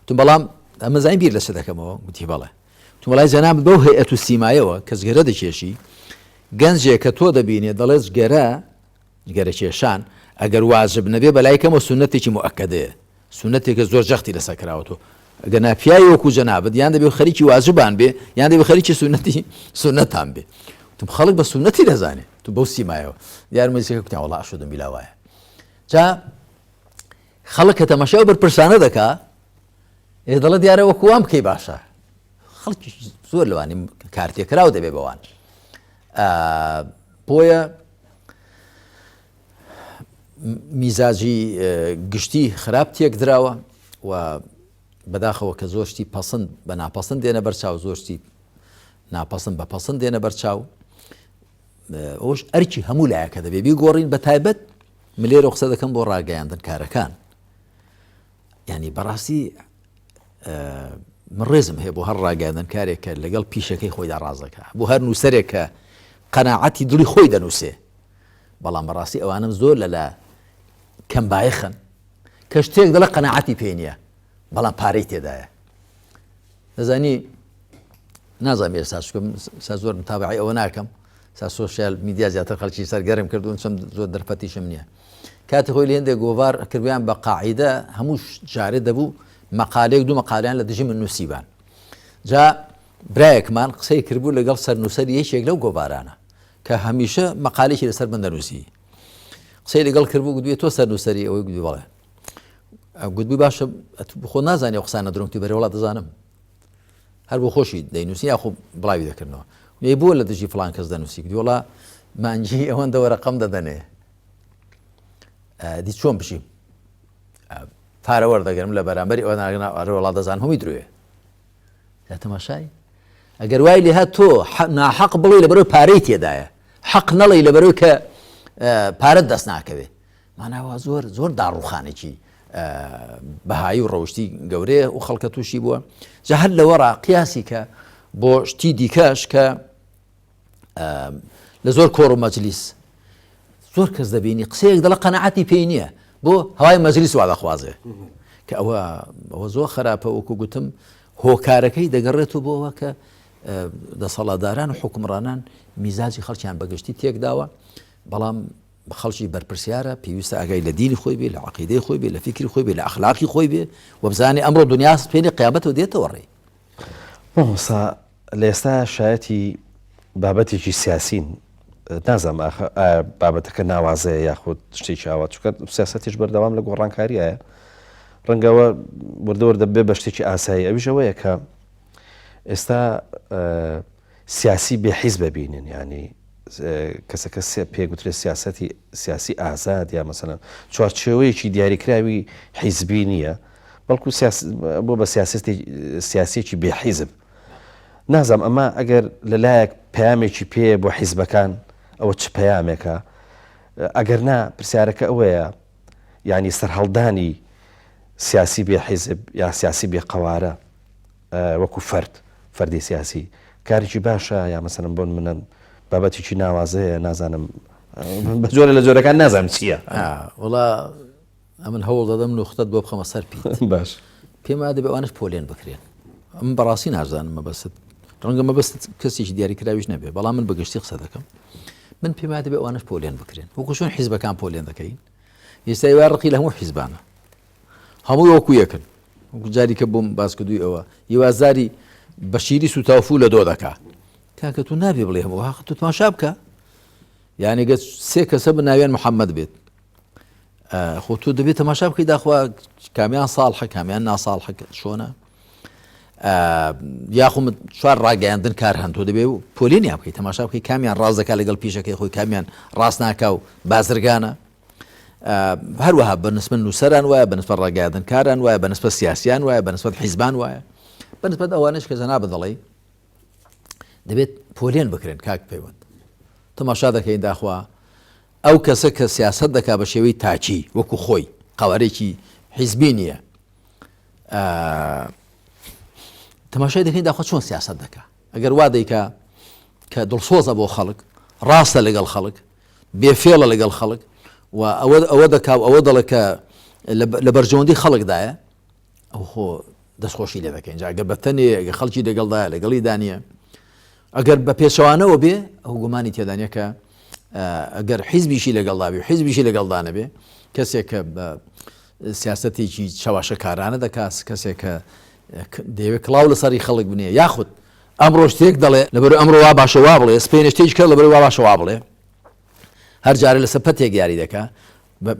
تو بەڵام ئەمە زانین بیر لەسەر دەکەمەوە گوتی بەڵێ وتم وەڵای جەنابت بەو هەیئەت و سیمایەوە کە جگەرە دەکێشی، گەنجێک کە تۆ دەبینێ دەڵێ جگەرە، جگەرە کێشان، ئەگەر واجب نەبێ بەلای کەمەوە سوننەتێکی موئەکەدەیە، سوننەتێکە زۆر جەختی لەسەر کراوەتەوە. ئەگەر نا پیاوی وەکوو جەنابت یان دەبێ خەریکی واجبان بێ یان دەبێ خەریکی سوننەتی سوننەتان بێ. وتم خەڵک بە سوننەتی دەزانێ تو بەو سیمایەوە. دیار مەجلیسەکە کوتیان وەڵا ئەشهەدو بیلا وایە. جا خەڵک کە تەماشای ئەو بەرپرسانە دەکا ئێ دەڵێ دیارە وەکو وان بکەی باشە خەڵکی زۆر لەوانی کارتێکراو دەبێ بەوان بۆیە میزاجی گشتی خراپ تێکدراوە و بەداخەوە کە زۆر شتی پەسند بە ناپەسند دێنە بەرچاو زۆر شتی ناپەسند بە پەسند دێنە بەرچاو ئەوش ئەرکی هەموو لایەکە دەبێ بیگۆڕین بە تایبەت ملێرە قسە دەکەم بۆ ڕاگەیاندن کارەکان یانی بەڕاستی من ڕێزم هەیە بۆ هەر ڕاگەیاندنکارێک کە لەگەڵ پیشەکەی خۆیدا ڕازەکە بۆ هەر نووسەرێک کە قەناعەتی دڵی خۆی دەنووسێ بەڵام بەڕاستی ئەوانم زۆر لەلا کەم بایەخن کە شتێک دەڵێ قەناعەتی پێ نییە بەڵام پارەی تێدایە دەزانی نازانم ئێستا چونکە سا زۆر متابعی ئەوە ناکەم سا سۆشیال میدیا زیاتر خەڵکی سەرگەرم کردوون چەند زۆر دەرفەتیشم نییە کاتی خۆی لە هێندێک گۆڤار کردویان بە قاعیدە هەموو جارێ دەبوو مەقالێک دوو مەقالیان لە دژی من نووسیبان جا برایەکمان قسەی کردبوو لەگەڵ سەرنووسەر یەکێک لەو گۆڤارانە کە هەمیشە مەقالێکی لەسەر من دەنووسی قسەی لەگەڵ کردبوو گوتبووی تۆ سەرنووسەری ئەوەی گوتبووی بەڵێ گوتبووی باشە خۆ نازانی ئەو قسانە درۆن گوتی بەرێ وەڵا دەزانم هەر بۆ خۆشی دەینووسی یاخۆ بڵاوی دەکردنەوە ی بۆ لە دژی فلان کەس دەنووسی گوتی وەڵا مانگی ئەوەندە وەرەقەم دەدەنێ دی چۆن بژیم پارە وەردەگرم لە بەرامبەری ئەوە ئەرێ وەڵا دەزان هەمووی درۆیە یا تەماشای ئەگەر وای لێ هات تۆ ناحەق بڵێ لەبەرەوەی پارەی تێدایە حەق نەڵێ لەبەرەوەی کە پارەت دەست ناکەوێ ماناوە زۆر زۆر داڕوخانێکی بەهایی و ڕەوشتی گەورەیە و خەڵکە تووشی بووە جا هەر لەوەڕا قیاسی کە بۆ شتی دیکەش کە لە زۆر کۆڕ و مەجلیس زۆر کەس دەبینی قسەیەک دەڵە قەنەعەتی پێی نییە بۆ هەوای مەجلیس وا دەخوازێ کە ئەوە ئەوە زۆر خراپە وەکو گوتم هۆکارەکەی دەگەڕێتەوە بۆەوە کە دەسەڵاتداران و حکومڕانان میزاجی خەڵکیان بەگشتی تێکداوە بەڵام. خەڵکی بەرپرسیارە، پێویستە ئاگای لە دینی خۆی بێ، لە عەقیدەی خۆی بێ، لە فیکری خۆی بێ، لە ئەخلاقی خۆی بێ و بزانێ ئەمڕۆ دنیا سپێنی قیامەتەوە دێتەوە ڕێ. مامۆستا لە ئێستا شایەتی بابەتێکی سیاسین، نازانم ئاخە ئایا بابەتەکە ناوازەیە یاخود شتێکی ئاوا، چونکە سیاسەتیش بەردەوام لە گۆڕانکاریایە، ڕەنگەوە وردە وردە بێ بە شتێکی ئاسایی، ئەویش ئەوەیە کە ئێستا سیاسی بێ حیزب بینن، یانی کەسەکە پێ گوترێ سیاسەتی سیاسی ئازاد یا مەسەلەن چوارچێوەیەکی دیاریکراوی حیزبی نییە، بەڵکو بۆ بە سیاسێکی بێ حیزب. نازانم ئەمە ئەگەر لەلایەک پەیامێکی پێیە بۆ حیزبەکان ئەوە چ پەیامێکە؟ ئەگەر نا پرسیارەکە ئەوەیە یعنی سەرهەڵدانی سیاسی بێ حیزب یا سیاسی بێ قەوارە وەکو فەرد، فەردی سیاسی کارێکی باشە یا مەسەلەن بۆ نمونە بابەتێکی ناوازەیە نازانم بە جۆرە لە جۆرەکان نازانم چییە. وەڵا ئەمن هەوڵ دەدەم نوختەت بۆ بخەمە سەر پیت. باش. پێم وایە دەبێ ئەوانەش پۆلێن بکرێن. ئەمن بەڕاستی نازانم مەبەستت ڕەنگە مەبەستت کەسێکی دیاریکراویش نەبێ بەڵام من بەگشتی قسە دەکەم. من پێم وایە دەبێ ئەوانەش پۆلێن بکرێن. وەکو چۆن حیزبەکان پۆلێن دەکەین. ئێستا ئێوە ڕقی لە هەموو حیزبانە. هەمووی وەکو یەکن. وەکو جاری کە بۆم باس کردووی ئەوە هیوا زاری بە شیری سووتاو فوو لە دۆ دەکا. کاکە تو نابێ بڵێ هەموو هەق تو تماشا بکە. یعنی گەر سێ کەسە بە ناویان محەممەد بێت خۆ تۆ دەبێت تەماشا بکەی داخوا کامیان ساڵحە کامیان ناساڵحە چۆنە یاخۆ چوار ڕاگەیاندن کار هەن تۆ دەبێ و پۆلینیان بکەیت تەماشا بکەی کامیان ڕاست دەکات لەگەڵ پیشەکەی خۆی کامیان ڕاست ناکا و بازرگانە هەروەها بە نسبەت نووسەران وایە بە نسبەت ڕاگەیاندنکاران وایە بە نسبەت سیاسیان وایە بە نسبەت حیزبان وایە بە نسبەت ئەوانەش کە جەنابت دەڵێی دەبێت پۆلێن بکرێن کاک پەیوەند تەماشا دەکەین داخوا ئەو کەسە کە سیاست دەکا بە شێوەی تاکی وەکو خۆی قوارێکی حیزبی نییە تەماشای دەکەین داخوا چۆن سیاست دەکا ئەگەر وا دەیکا کە دڵسۆزە بۆ خەڵک ڕاستە لەگەڵ خەڵک بێ فێڵە لەگەڵ خەڵک و ئەوە ئەوە دەکا و ئەوە دەڵێ کە لە بەرژەوەندی خەڵکدایە ئەو خۆ دەستخۆشی لێ دەکەین جا ئەگەر بە تەنێ ئەگەر خەڵکی لەگەڵدایە لەگەڵی دانیە ئەگەر بە پێچەوانەوە بێ ئەو گومانی تێدانە کە ئەگەر حیزبیشی لەگەڵدا بێ حیزبیشی لەگەڵدا نەبێ کەسێک کە بە سیاستێکی چەواشەکارانە دەکات کەسێک کە دەیەوێت کڵاو لەسەری خەڵک بنێ یاخود ئەمڕۆ شتێک دەڵێ لەبەر ئەمڕۆ وا باشە وا بڵێ سپێنێ شتێکی کە لەبەر وا باشە وا بڵێ هەر جارێ لەسەر پەتێک یاری دەکا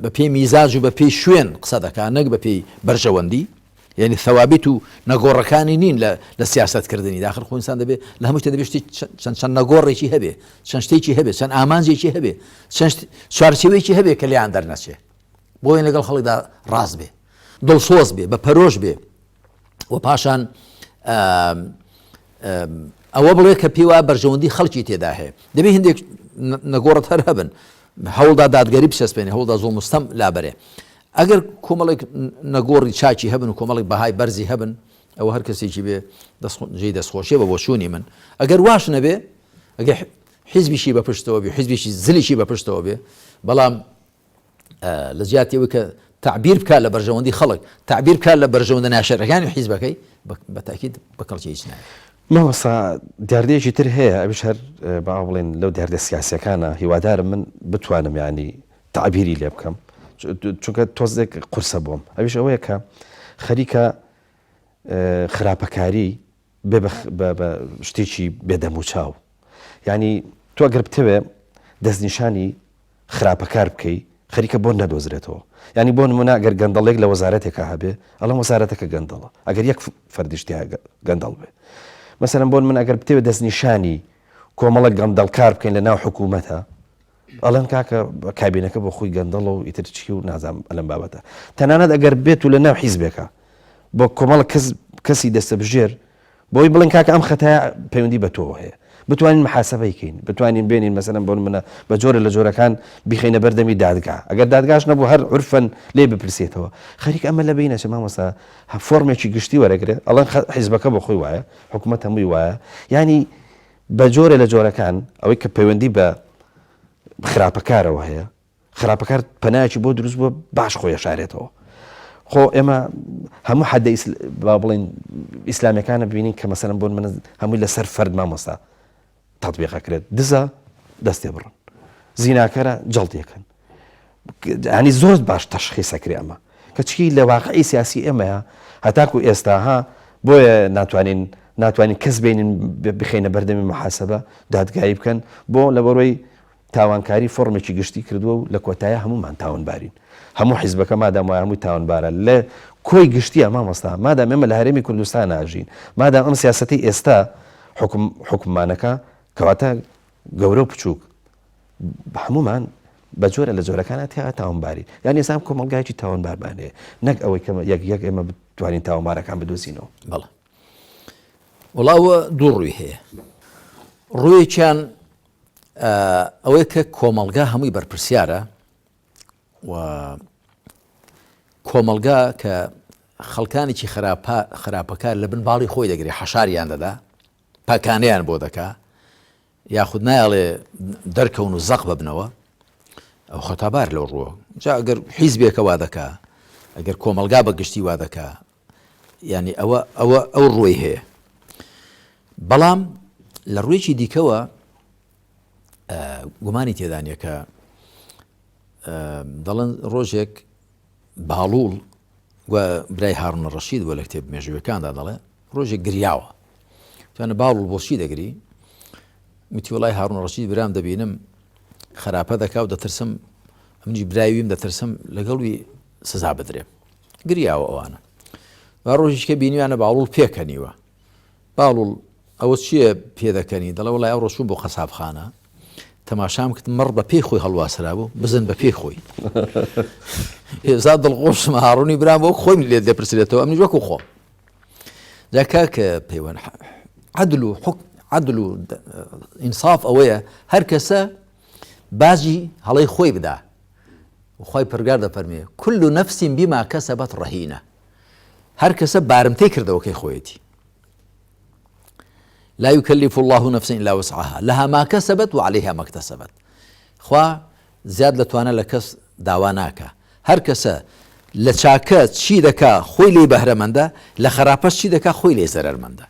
بە پێی میزاج و بە پێی شوێن قسە دەکا نەک بە پێی بەرژەوەندی یعنی ثوابت و نەگۆڕەکانی نین لە لە سیاستکردنی داخل خۆ ئینسان دەبێ لە هەموو شتێ دەبێ شتی چەند چەند نەگۆڕێکی هەبێ چەند شتێکی هەبێ چەند ئامانجێکی هەبێ چەند چوارچێوەیەکی هەبێ کە لێیان دەرنەچێ بۆیە لەگەڵ خەڵکدا ڕاست بێ دڵسۆز بێ بە پەرۆش بێ و پاشان ئەوە بڵێ کە پێی وایە بەرژەوەندی خەڵکی تێدا هەیە دەبێ هندێک نەگۆڕت هەر هەبن هەوڵدا دادگەری بچەسپێنێ هەوڵدا زوڵم و ستەم لابەرێ ئەگەر کۆمەڵێک نەگۆڕی چاکی هەبن و کۆمەڵێک بەهای بەرزی هەبن ئەوە هەر کەسێکی بێ جێی دەستخۆشیە بە بۆچوونی من ئەگەر واش نەبێ ئەگەر حیزبیشی بە پشتەوە بێ حیزبێکی زلیشی بە پشتەوە بێ بەڵام لە جیاتی ئەوەی کە تەعبیر بکات لە بەرژەوەندی خەڵک، تەعبیر بکات لە بەرژەوەندە ناشەرعیەکانی حیزبەکەی، بە تەئکید بە کەڵکی هیچ نایەت. مامۆستا دیاردەیەکی تر هەیە ئەویش هەر با بڵێین لەو دیاردە سیاسیەکانە هیوادارم من بتوانم یانی تەعبیری لێ بکەم چونکە تۆزێک قورسە بۆم ئەویش ئەوەیە کە خەریکە خراپەکاری بێ بە شتێکی بێ دەموچاو یانی تۆ گەر بتەوێ دەستنیشانی خراپەکار بکەی خەریکە بۆت نەدۆزرێتەوە یانی بۆ نمونە ئەگەر گەندەڵێک لە وەزارەتێکا هەبێ ئەڵێم وەزارەتەکە گەندەڵە ئەگەر یەک فەردیش تیا گەندەڵ بێ مەسەلەن بۆ من ئەگەر بتەوێ دەستنیشانی کۆمەڵە گەندەڵکار بکەین لە ناو حکوومەتە ئەڵێن کاکە کابینەکە بۆ خۆی گەندەڵە و ئیتر چی و نازانم ئەلەم بابەتە تەنانەت ئەگەر بێت و لە ناو حیزبێکە بۆ کۆمەڵە کەس کەسی دەستەبژێر بۆی بڵێن کاکە ئەم خەتایە پەیوەندی بە تۆوە هەیە بتوانین محاسبەی کەین بتوانین بێنین مەسەلەن بۆ نمونە بە جۆرە لە جۆرەکان بیخەینە بەردەمی دادگا ئەگەر دادگاش نەبوو هەر عورفەن لێی بپرسێتەوە خەریک ئەمە لە بینەچێ مامۆستا فۆرمێکی گشتی وەرەگرێ ئەڵێن حیزبەکە بۆ خۆی وایە حکوومەت هەمووی وایە یانی بە جۆرێ لە جۆرەکان ئەوەی کە پەیوەندی بە خراپەکارەوە هەیە خراپەکار پەنایەکی بۆ دروست بووە باش خۆی ئەشارێتەوە خۆ ئێمە هەموو حەدە با بڵێن ئیسلامیەکانە بینین کە مەسەلەن بۆن من هەمووی لەسەر فەرد مامۆستا تطبیقەکرێت دزە دەستێ بڕن زیناکەرە جەڵدیەکەن. ینی زۆر باش تەشخیسەکرێ ئەمە کەچی لە واقعی سیاسی ئێمەیە هەتاکو ئێستا ها بۆیە ناتوانین ناتوانین کەس بینین بخینە بەردەمی محاسبە دادگایی بکەن بۆ لەبەرەوەی تاوانکاری فۆرمێکی گشتی کردووە و لە کۆتایە هەمومان تاونبارین هەموو حیزبەکە مادام وایە هەمووی تاوانبارە لە کۆی گشتیە مامۆستا مادام ئێمە لە هەرێمی کوردستان ناژین مادام ئەم سیاسەتی ئێستا حکم حکوممانەکە کەواتە گەورە و بچووک هەمومان بە جۆرە لە جۆرەکانە تیا تاوانباری یان ئێستا کۆمەڵگایکی تاوانبارمان هەیە نەک ئەوەی کە یەک یەک ئێمە بتوانین تاوانبارەکان بدۆزینەوە. بەڵێ وەڵا دوو ڕووی هەیە ڕوویەکیان ئەوەیە کە کۆمەڵگا هەمووی بەرپرسیارە و کۆمەڵگا کە خەڵکانێکی خراپەکار لە بن باڵی خۆی دەگرێ حەشاریان دەدا پاکانەیان بۆ دەکا یاخود نایەڵێ دەرکەون و زەق ببنەوە ئەو خەتابار لەو ڕووە جا ئەگەر حیزبێکە وا دەکا ئەگەر کۆمەڵگا بە گشتی وا دەکا ینی ئەوە ئەوە ئەو ڕووی هەیە بەڵام لە ڕوویەکی دیکەوە گومانی تێدانە کە دەڵێن ڕۆژێک باڵوڵ برای هاڕونە ڕەشید بۆ لە کتێب مێژووەکاندا دەڵێ ڕۆژێک گریاوە توانە باڵوڵ بۆچی دەگری وتی وڵای هاڕون ڕەشید برام دەبینم خراپە دەکا و دەترسم منیش برایویم دەترسم لەگەڵوی سزا بدرێم گریاوە ئەوانە با ڕۆژیشکە بینیوانە باڵوڵ پێکەنیوە باڵوڵ ئەوە چییە پێدەکەنی؟ دەڵێ وەڵای ئەوڕۆ چووم بۆ قەسابخانە تەماشام کرد مەڕ بە پێی خۆی هەڵواسرابوو بزن بە پێی خۆی. هێزا دڵخۆشم هاڕونی برام وەک خۆیم لێت دەپرسرێتەوە ئەمنیش وەکو خۆم. جا کاک پەیوەند عەدل و حکم عەدل و ئینساف ئەوەیە هەر کەسە باجی هەڵەی خۆی بدا خوای پەرگار دەفەرمێ كل نفس بما كسبت رهينة هەر کەسە بارمتەی کردەوەکەی خۆیەتی لا يكلف الله نفسا إلا وسعها لها ما كسبت وعليها ما اكتسبت خوا زیاد لە توانە لە کەس داوا ناکە هەر کەسە لە چاکە چی دەکا خۆی لێی بەهرەمەندە لە خراپەش چی دەکا خۆی لێ زەرەرمەندە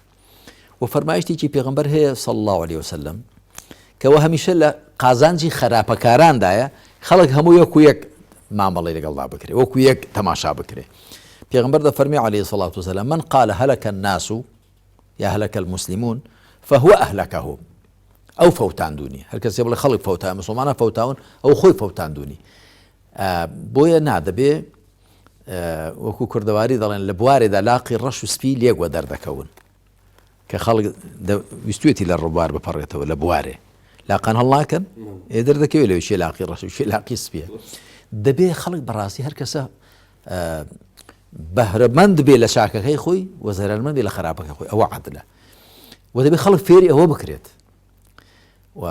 و فەرمایشتێکی پێغمبەر هەیە صلی الله عليه وسلم کەەوە هەمیشە لە قازانجی خراپەکاراندایە خەڵک هەموو یەک و یەک مامەڵی لەگەڵدا بکرێ وەکو یەک تەماشا بکرێ پێغمبەر دەفەرمی عليه الصلاة والسلام من قال هلك الناس یا هلك المسلمون فهو أهلكهم ئەو فەوتاندونی هەر کەسێ بڵێ خەڵک فەوتا مسلمانە فەوتاون ئەو خۆی فەوتاندونی بۆیە نادەبێ وەکو کوردەواری دەڵێن لە بوارێدا لاقی ڕەش و سپی لێک وە دەردەکەون کە خەڵک ویستوێتی لە ڕووبار بپەڕێتەوە لە بوارێ لاقان هەڵناکەن ئێ دەردەکەوێت لەوێ چێ لاقی ڕەش و چێ لاقی سپیە دەبێ خەڵک بەڕاستی هەر کەسە بەهرەمەند بێ لە چاکەکەی خۆی و زەرەرمەند بێ لە خراپەکە خۆی ئەوە عادلە و دەبێ خەڵک فێری ئەوە بکرێت و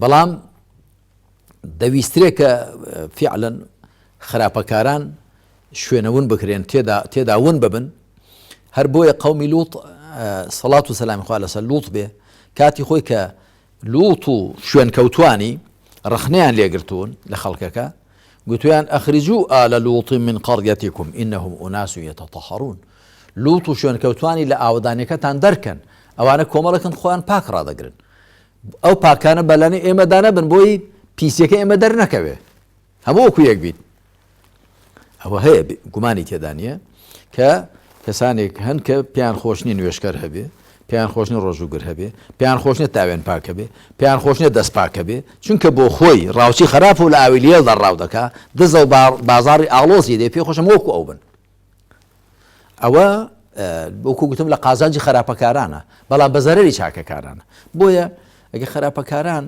بەڵام دەویسترێ کە فیعلەن خراپەکاران شوێنەون بکرێن تێدا تێدا ون ببن هەر بۆیە قەومی لوط سەڵات و سەلامی خوا لەسەر لوط بێ کاتی خۆی کە لوط و شوێنکەوتوانی ڕەخنەیان لێگرتوون لە خەڵکەکە گوتویان ئەخرجو آل لوط من قريتكم إنهم أناس يتطهرون لوط و شوێنکەوتوانی لە ئاوەدانیەکەتان دەرکەن ئەوانە کۆمەڵێکن خۆیان پاک ڕادەگرن ئەو پاکانە بەلانی ئێمەدا نەبن بۆی پیسیەکە ئێمە دەرنەکەوێ هەموو وەکو یەک بین ئەوە هەیە گومانی تێدا نییە کە کەسانێک هەن کە پێیان خۆش نیە نوێشکەر هەبێ پێیان خۆش نیە ڕۆژووگر هەبێ پێیان خۆش نیە تاوێن پاکە بێ پێیان خۆش نیە دەست پاکە بێ چونکە بۆ خۆی ڕاوچی خراپ و لە ئاوی لێڵدا ڕاو دەکا دزە و بازاڕی ئاڵۆزی دێ پێ خۆشم وەکو ئەو بن ئەوە وەکو گوتم لە قازانجی خراپەکارانە بەڵام بە زەرەری چاکەکارانە بۆیە ئەگە خراپەکاران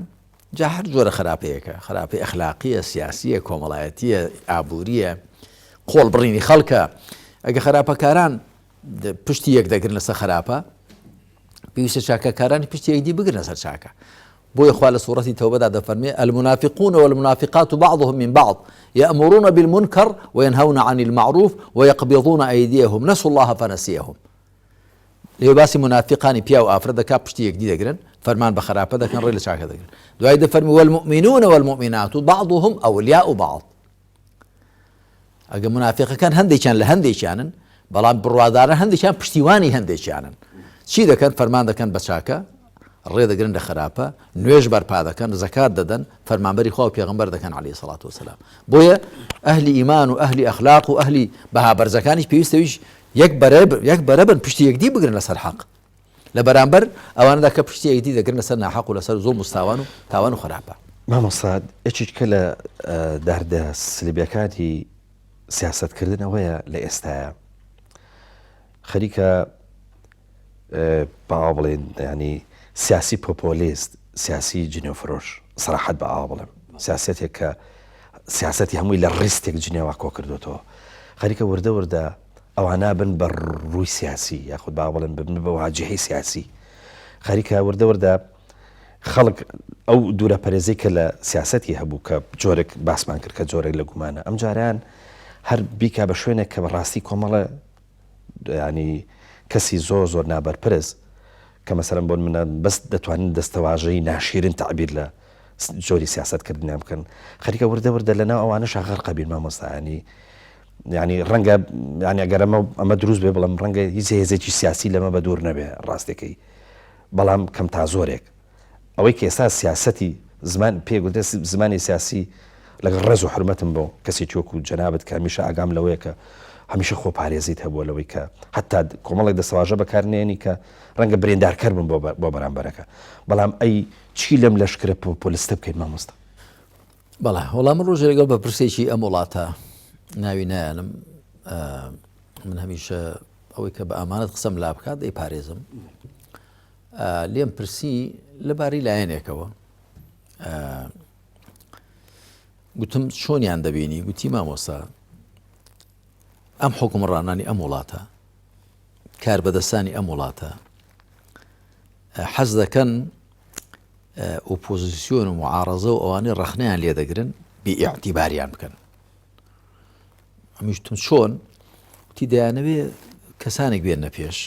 جا هەر جۆرە خراپەیەکە خراپەی ئەخلاقیە سیاسیە کۆمەڵایەتیە ئابووریە قۆڵ بڕینی خەڵکە ئەگە خراپەکاران پشتی یەک دەگرن لەسەر خراپە پێویستە چاکەکارانی پشتی یەکدی بگرنە سەر چاکە بۆیە خوا لە سوڕەتی تەوبەدا دەفەرمێ المنافقون والمنافقات بعضهم من بعض يأمرون بالمنكر وينهون عن المعروف ويقبضون أيديهم نسوا الله فنسيهم لێ باسی منافقانی پیا و ئافرەت دەکا پشتی یەکدی دەگرن فەرمان بە خراپە دەکەن ڕێ لە چاکە دەگرن دوای دەفەرمی والمؤمنون والمؤمنات بعضهم أولياء بعض ئەگە منافقەکان هەندێکیان لە هەندێکیانن بەڵام بڕوادارە هەندێکیان پشتیوانی هەندێکیانن چی دەکەن فەرمان دەکەن بە چاکە. ڕێ دەگرن لە خراپە، نوێژ بەرپا دەکەن، زەکات دەدەن، فەرمانبەری خوا و پێغەمبەر دەکەن علیە سەڵات وسلام. بۆیە ئەهلی ئیمان و ئەهلی ئەخلاق و ئەهلی بەها بەرزەکانیش پێویستە ویش یەک بەرە یەک بەرە بن پشتی یەکدی بگرن لەسەر حەق لە بەرامبەر ئەوانەدا کە پشتی یەکدی دەگرن لەسەر ناحەق و لەسەر زوڵم و ستاوان و تاوان و خراپە. مامۆستا یەکێکە لە داردە سلبیەکانی سیاسەتکردن ئەوەیە لە ئێستایا خەریکە با ئاوا بڵێین یانی سیاسی پۆپۆلیست سیاسی جنێوفرۆش سەراحەت بە ئاوا بڵێم سیاسەتێک کە سیاسەتی هەمووی لە ڕیستێک جنێوا کۆ کردوێتەوە خەریکە وردە وردە ئەوانە بن بە ڕووی سیاسی یاخود با بڵێن ببن بە واجهەی سیاسی خەریکە وردە وردە خەڵک ئەو دوورە پەرێزەی کە لە سیاسەتی هەبوو کە جۆرێک باسمان کرد کە جۆرێک لە گومانە ئەم جاران هەر بیکا بە شوێنێک کە بەڕاستی کۆمەڵە یانی کەسی زۆر زۆر نابەرپرس کە مەسەلەن بۆ نمونە بەس دەتوانن دەستەواژەی ناشیرن تەعبیر لە جۆری سیاسەت کردنیان بکەن خەریکە وردە وردە لەناو ئەوانەشا غەرقە بین مامۆستا ینی ینی ڕەنگە ینی ئەگەر ئەمە ئەمە دروست بێ بڵم ڕەنگە هیچ هێزێکی سیاسی لەمە بە دوور نەبێ ڕاستەکەی بەڵام کەم تا زۆرێک ئەوەی کە ئێستا سیاسەتی زمان پێ گوترێت زمانی سیاسی لەگەڵ ڕێز و حورمەتم بۆ کەسێکی وەکو جەنابت کە هەمیشە ئاگام لەوەیە کە هەمیشە خۆپارێزیت هەبووە لەوەی کە حتا کۆمەڵێک دەستەواژە بەکار نێنی کە ڕەنگە بریندارکەر بن بۆ بەرامبەرەکە بەڵام ئەی چی لەم لەشکرە پۆپۆلیستە بکەین مامۆستا؟ بەڵێ وەڵام من ڕۆژێ لەگەڵ بەرپرسێکی ئەم وڵاتە ناوی نایەنم من هەمیشە ئەوەی کە بە ئامانەت قسەم لا بکات دەیپارێزم لێم پرسی لەبارەی لایەنێکەوە گوتم چۆنیان دەبینی گوتی مامۆستا ئەم حکومڕانانی ئەم وڵاتە کاربەدەستانی ئەم وڵاتە حەز دەکەن ئۆپۆزیسیۆن و معارەزە و ئەوانەی ڕەخنەیان لێدەگرن بێ ئیعتیباریان بکەن ئەمیشتم چۆن وتی دەیانەوێ کەسانێک بێنە پێش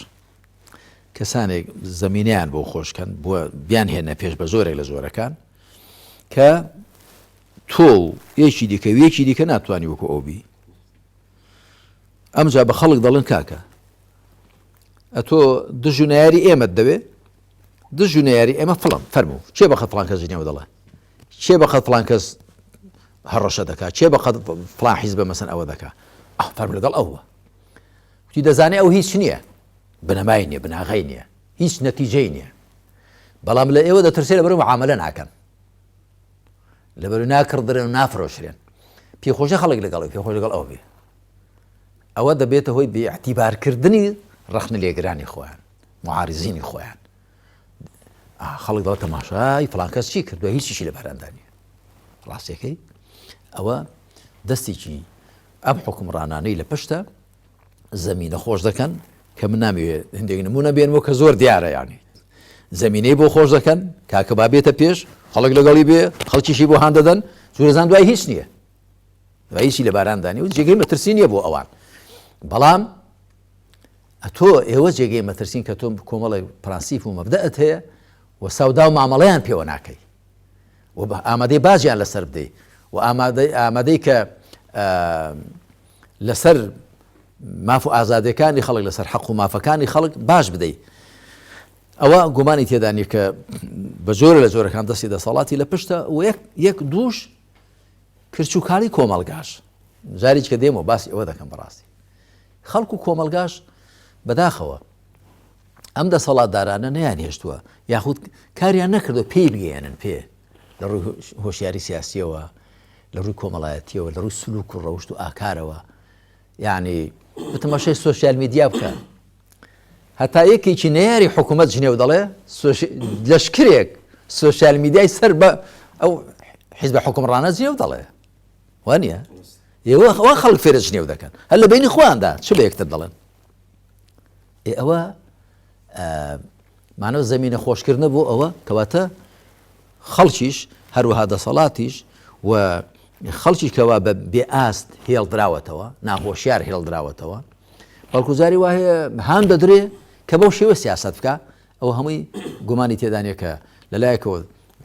کەسانێک زەمینەیان بۆ خۆشکەن بۆ بیان هێنە پێش بە زۆرێک لە زۆرەکان کە تۆ و یەکی دیکە و یەکی دیکە ناتوانانی وەکو ئەو بی ئەمجا بە خەڵک دەڵێن کاکە ئەتۆ دژ و نەیاری ئێمەت دەوێ دژ و نەیاری ئێمە فڵم فەرموو کێ بە خەت فڵان کەس جنێو دەڵێ کێ بە قەد فڵان کەس هەڕەشە دەکا کێ بە قەد فڵان حیزبە مەسەن ئەوە دەکا فەرموو لەگەڵ ئەوە وتی دەزانێ ئەو هیچ نییە بنەمای نییە بناغەی نییە هیچ نەتیجەی نییە بەڵام لە ئێوە دەترسێ لەبەر معاملە ناکەن لەبەر ناکڕدرێن و نافرۆشرێن پێخۆشە خەڵک لەگەڵ پێخۆش لەگەڵ ئەو بێ ئەوە دەبێتە هۆی بێ ئیعتیبارکردنی ڕەخنە لێگرانی خۆیان معارزینی خۆیان خەڵک دەڵێت تەماشای فڵان کەس چی کردووە هیچیشی لە بەراندا نییە ڕاستیەکەی ئەوە دەستێکی ئەم حکومڕانانەی لە پشتە زەمینە خۆش دەکەن کە من نامەوێت هەندێک نمونە بێنمەوە کە زۆر دیارە یانی زەمینەی بۆ خۆش دەکەن کاکە با بێتە پێش خەڵک لەگەڵی بێ خەڵکیشی بۆ هان دەدەن جورەزان دوای هیچ نییە دوای هیچی لە باراندانی و جێگەی مەترسی نییە بۆ ئەوان بەڵام ئەتۆ ئێوە جێگەی مەترسین کە تۆ کۆمەڵێک پرەنسیپ و مەبدەئت هەیە و سەودا و مامەڵەیان پێوە ناکەی و ئامادەی باجیان لەسەر بدەی و ئامادەی کە لەسەر ماف و ئازادەکانی خەڵک لەسەر حەق و مافەکانی خەڵک باش بدەیت ئەوە گومانی تێدا نیە کە بە جۆرە لە جۆرەکان دەستی دەسەڵاتی لە پشتە و یەک یەک دووش کرچوکاڵی کۆمەڵگاش جاریش کە دێمەوە باسی ئەوە دەکەم بەڕاستی خەڵک و کۆمەڵگاش بەداخەوە ئەم دەسەڵاتدارانە نەیان هێشتووە یاخود کاریان نەکردو پێی بگەیەنن پێ لە ڕووی هۆشیاری سیاسیەوە لە ڕووی کۆمەڵایەتیەوە لە ڕووی سلوک و ڕەوشت و ئاکارەوە یعنی بتەمەشەی سۆسیال میدیا بکە هەتا یەکێکی نەیاری حکوومەت جنێو دەڵێ لەشکرێک سۆسیال میدیای سەر بە ئەو حیزبە حکومڕانە جنێو دەڵێ وانە ئێوە وا خەڵک فێرە جنێو دەکەن هەر لە بینی خۆیاندا چ بە یەکتر دەڵێن ئێ ئەوە مانەوە زەمینە خۆشکردنە بۆ ئەوە کەواتە خەڵکیش هەروەها دەسەڵاتیش و خەڵکی کەوا بە بێ ئاست هێڵدراوەتەوە ناهۆشیار هێڵدراوەتەوە بەڵکو جاری وا هەیە هان دەدرێ کە بەو شێوە سیاست بکە ئەوە هەمووی گومانی تێدانە کە لەلایەکەوە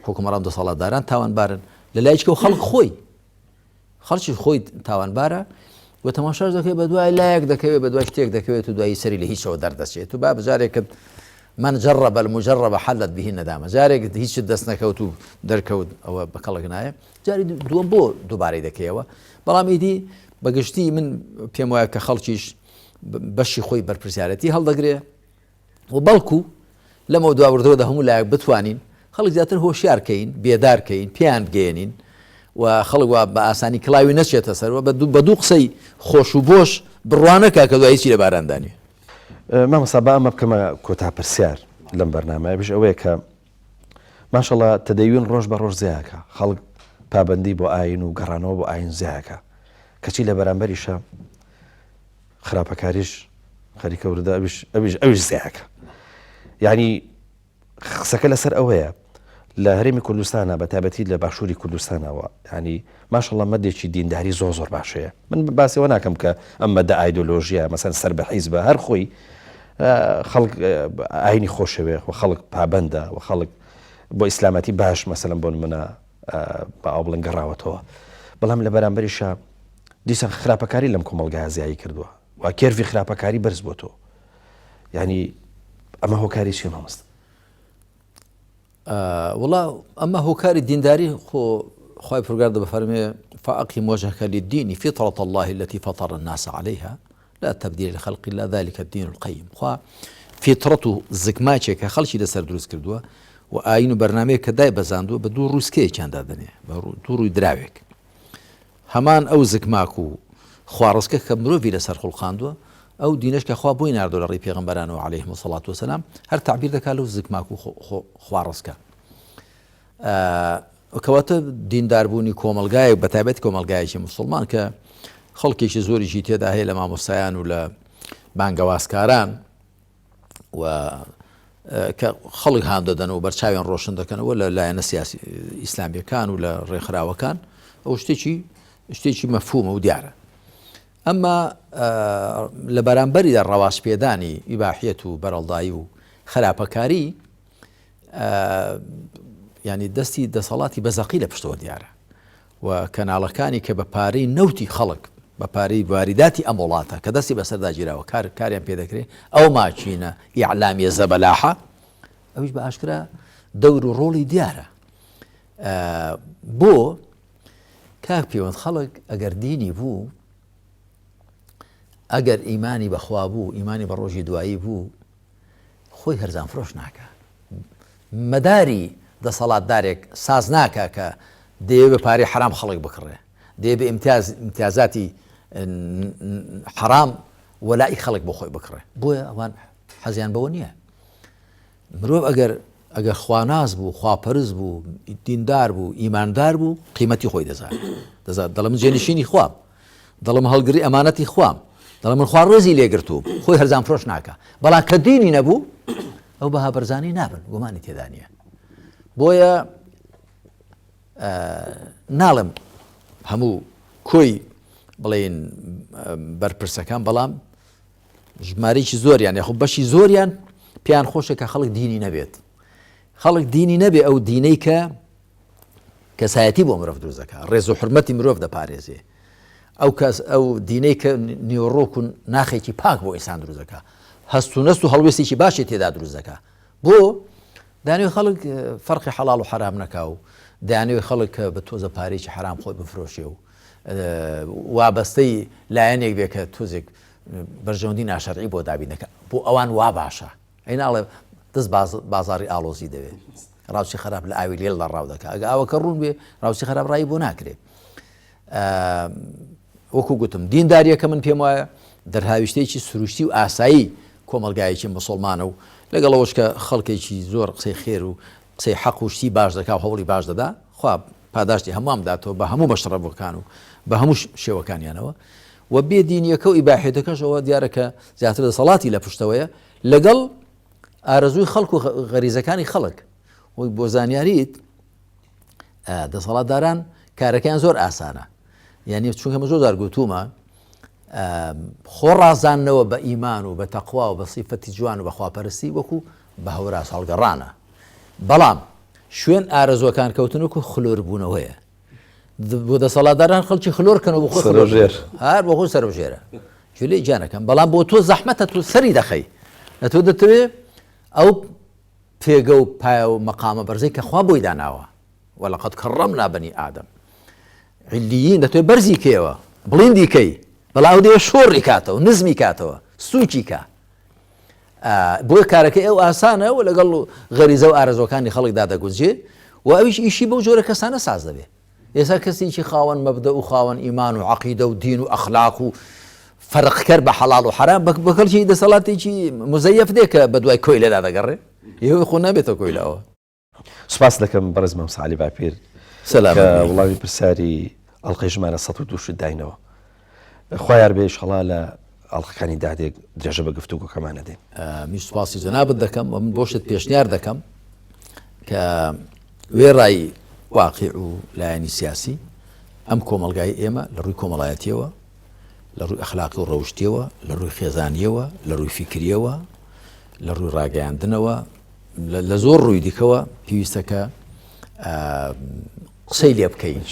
حکومەڕان دەسەڵاتداران تاوانبارن لەلایەکەوە خەڵک خۆی خەڵکی خۆی تاوانبارە و تەماشاش دەکەی بە دوای لایەک دەکەوێت بە دوای شتێک دەکەوێت و دوایی سەری لە هیچەوە دەردەچێت و با بجارێکت. من جرب المجرب حلت به الندامە جارێک هیچت دەست نەکەوت و دەرکەوت ئەوە بە کەڵک نایە جاری دووەم بۆ دووبارەی دەکەیەوە بەڵام ئیدی بەگشتی من پێم وایە کە خەڵکیش بەشی خۆی بەرپرسیارەتی هەڵدەگرێ و بەڵکو لەمە دواوردەوە دە هەموو لایەک بتوانین خەڵک زیاتر هۆشیار کەین بێدار کەین پێیان بگەێنین و خەڵک وا بە ئاسانی کڵاوی نەچێتە سەر و بە دوو قسەی خۆش و بۆش بڕوانەکە کە دوای هیچی لە باراندا نیە. مامۆستا با ئەمە بکەمە کۆتا پرسیار لەم بەرنامەیە ئەویش ئەوەیە کە ماشەڵا تەدەیون ڕۆژ بە ڕۆژ زیاکە خەڵک پابەندی بۆ ئاین و گەڕانەوە بۆ ئاین زیاکە کەچی لە بەرامبەریشە خراپەکاریش خەریکە وردە ئەویش ئەویش ئەویش زیاکە یعنی قسەکە لەسەر ئەوەیە لە هەرێمی کوردستانا بە تایبەتی لە باشووری کوردستانەوە یانی ماشەڵڵا مەدێکی دینداری زۆر زۆر باش هەیە من باسی ئەوە ناکەم کە ئەم مەدە ئایدۆلۆژیە مەسەن سەر بە حیزبە هەر خۆی خەڵک ئاینی خۆشەوێ و خەڵک پابەندە و خەڵک بۆ ئیسلامەتی باش مەسەلەن بۆ نمونە بە ئاو بڵێن گەڕاوەتەوە بەڵام لە بەرامبەریشا دیسان خراپەکاری لەم کۆمەڵگایە زیایی کردووە و curve ی خراپەکاری بەرز بۆتەوە یانی ئەمە هۆکاری چیە مامۆستا؟ وڵا ئەمە هۆکاری دینداری خۆ خی پرگار دەفەرمێ فأقم وجهك للدين فطرة الله التي فطر الناس عليها لا تبديل لخلق الله ذلك الدين القيم خوا فیتڕەت و زگماچێک کە خەڵکی لەسەر دروست کردووە و ئاین و بەرنمەیە کە دای بەزاندووە بە دوو ڕووسکەیەکیان دادەنێ بە دوو ڕووی دراوێک هەمان ئەو زگماک و خواڕسکە کە مرۆڤی لەسەر خوڵقاندووە، ئەو دینەش کە خوا بۆی ناردووە لە ڕێی پێغەمبەرانەوە علیهم الصلاة والسلام هەر تەعبیر دەکات لەو زگماک و خواڕسکە. کەواتە دینداربوونی کۆمەڵگایەک بە تایبەت کۆمەڵگایەکی موسڵمان کە خەڵکێکی زۆریشی تێدا هەیە لە مامۆستایان و لە بانگەوازکاران، و کە خەڵک هان دەدەن و بەرچاویان ڕۆشن دەکەنەوە لە لایەنە سیاسی ئیسلامیەکان و لە ڕێکخراوەکان ئەو شتێکی شتێکی مەفهومە و دیارە ئەمما لە بەرامبەریدا ڕەواج پێدانی ئیباحیەت و بەرەڵدایی و خراپەکاری ینی دەستی دەسەڵاتی بەزەقی لە پشتەوە دیارە و کەناڵەکانی کە بە پارەی نەوتی خەڵک، بە پارەی واریداتی ئەم وڵاتە کە دەستی بەسەردا گیراوە کار کاریان پێ دەکرێ، ئەو ماکینە ئیعلامیە زەبەلاحە ئەویش بە ئاشکرا دەور و ڕۆڵی دیارە. بۆ کاک پێوەند خەڵک ئەگەر دینی بوو، ئەگەر ئیمانی بەخوا بوو، ئیمانی بە ڕۆژی دوایی بوو، خۆی هەرزانفرۆش ناکا. مەداری دەسەڵاتدارێک ساز ناکا کە دەیەوێ بە پارەی حەرام خەڵک بکڕێ، دەیەوێ بە ئیمتیاز ئیمتیازاتی حەرام وەلائی خەڵک بۆ خۆی بکڕێ. بۆیە ئەوان حەزیان بەوە نییە. مرۆڤ ئەگەر ئەگەر خواناس بوو، خواپەرست بوو، دیندار بوو، ئیماندار بوو، قیمەتی خۆی دەزانێت. دەزانێت دەڵێ من جێنشینی خوام. دەڵێم هەڵگری ئەمانەتی خوام دەڵێم من خوا ڕێزی لێگرتووم خۆی هەرزان فرۆش ناکا بەڵام کە دینی نەبوو ئەو بەها بەرزانی نابن گومانی تێدا نییە بۆیە ناڵێم هەموو کۆی بڵێن بەرپرسەکان بەڵام ژمارەیەکی زۆریان یاخۆ بەشی زۆریان پێیان خۆشە کە خەڵک دینی نەبێت خەڵک دینی نەبێ ئەو دینەی کە کەسایەتی بۆ مرۆڤ دروست دەکات ڕێز و حرمەتی مرۆڤ دەپارێزێ ئەو کەس ئەو دینەی کە نیۆڕۆک و ناخێکی پاک بۆ ئینسان دروست دەکات هەست و نەست و هەڵوێستێکی باشی تێدا دروست دەکات بۆ دانوێ خەڵک فەرقی حەڵاڵ و حەرام نەکا و دانوێ خەڵک کە بە تۆزە پارێکی حرام خۆی بفرۆشێ و وابەستەی لایەنێک بێ کە تۆزێک بەرژەوەندی ناشەرعی بۆ دابین دەکات بۆ ئەوان وا باشە ئەی ناڵێ دەست بازاڕی ئاڵۆزی دەوێ ڕاوچی خراپ لە ئاوی لێڵدا ڕاو دەکا ئەگە ئاوەکە ڕوون بێ ڕاوچی خراپ ڕای بۆ ناکرێ وەکو گوتم دینداریەکە من پێم وایە دەرهاویشتێکی سروشتی و ئاسایی کۆمەلگایەکی مسلمانە و لەگەڵەوەش کە خەڵکێکی زۆر قسەی خێر و قسەی حەق و شتی باش دەکا و هەوڵی باش دەدا خوا پاداشتی هەمووان بداتەوە بە هەموو بەشڕەبەکان و بە هەموو شێوەکانیانەوە و بێ دینیەکە و ئیباحێتەکەشەوە دیارە کە زیاتر دەسەڵاتی لە پشتەوەیە لەگەڵ ئارەزووی خەڵک و غەریزەکانی خەڵک وەک بۆ زانیاریت دەسەڵاتداران کارەکەیان زۆر ئاسانە یعنی چونکە من زۆر جار گوتومە خۆ ڕازانەوە بە ئیمان و بە تەقوا و بە سیفەتی جوان و بە خواپەرستی وەکو بە هەوراز هەڵگەڕانە بەڵام شوێن ئارەزوەکان کەوتن وەکو خلۆربوونەوەیە بۆ دەسەڵاتداران خەڵکی خلۆر کەن و بۆ خۆی سەرۆژێر هەر بۆ خۆی سەرۆژێرە جولەی گیانەکەم بەڵام بۆ تۆ زەحمەتە تۆ سەری دەخەی لە تۆ دەتەوێ. ئەو پێگە و پایە و مەقامە بەرزەی کە خوا بۆی داناوە ولقد کرمنا بنی آدم علیین دەتوێ بەرزی کەیەوە بڵیندی کەی بەڵام ئەو دەیە شۆڕی کاتەوە نزمی کاتەوە سووکی کا بۆیە کارەکەی ئەو ئاسانە و لەگەڵ غەریزە و ئارەزوەکانی خەڵکدا دەگونجێ و ئەویش ئیشی بەو جۆرە کەسانە ساز دەبێ ئێستا کەسێکی خاوەن مەبدە و خاوەن ئیمان و عقیدە و دین و ئەخلاق و فەرقکەر بە حەڵاڵ و حەرام بە کەڵکی دەسەڵاتێکی مزەیەف دێ کە بە دوای کۆیلەدا دەگەڕێ ئێوە خۆ نابێتە کۆیلەوە. سوپاست دەکەم بەڕێز مامۆستا عەلی باپیر سەلامەت کە بی. وڵامی پرسیاری ئەڵقەی ژمارە 102 شت داینەوە. خوا یار بێ ئیشەڵا لە ئەڵقەکانی دادێک درێژە بە گفتوگۆکەمان ئەدەین. منیش سوپاسی جەنابت دەکەم و من بۆشت پێشنیار دەکەم کە وێڕای واقیع و لایەنی سیاسی ئەم کۆمەڵگای ئێمە لە ڕووی کۆمەڵایەتیەوە لە ڕووی ئەخلاقی و ڕەوشتیەوە لە ڕووی خێزانیەوە لە ڕووی فیکریەوە لە ڕووی ڕاگەیاندنەوە لە زۆر ڕووی دیکەوە پێویستە کە قسەی لێ بکەین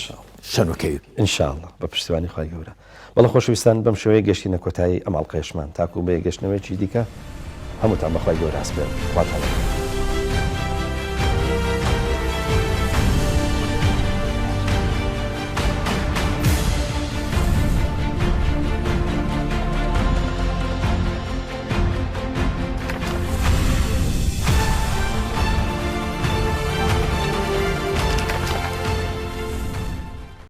شەنوکەوی إن شاء الله بە پشتیوانی خوای گەورە. بەڵێ خۆشەویستان بەم شێوەیە گەشتینە کۆتایی ئەم ئەڵقەیەشمان تاکو بە یەکگەشتنەوەیەکی دیکە هەمووتان بە خوای گەورە ئەسپێرم خواتان لەگەڵ.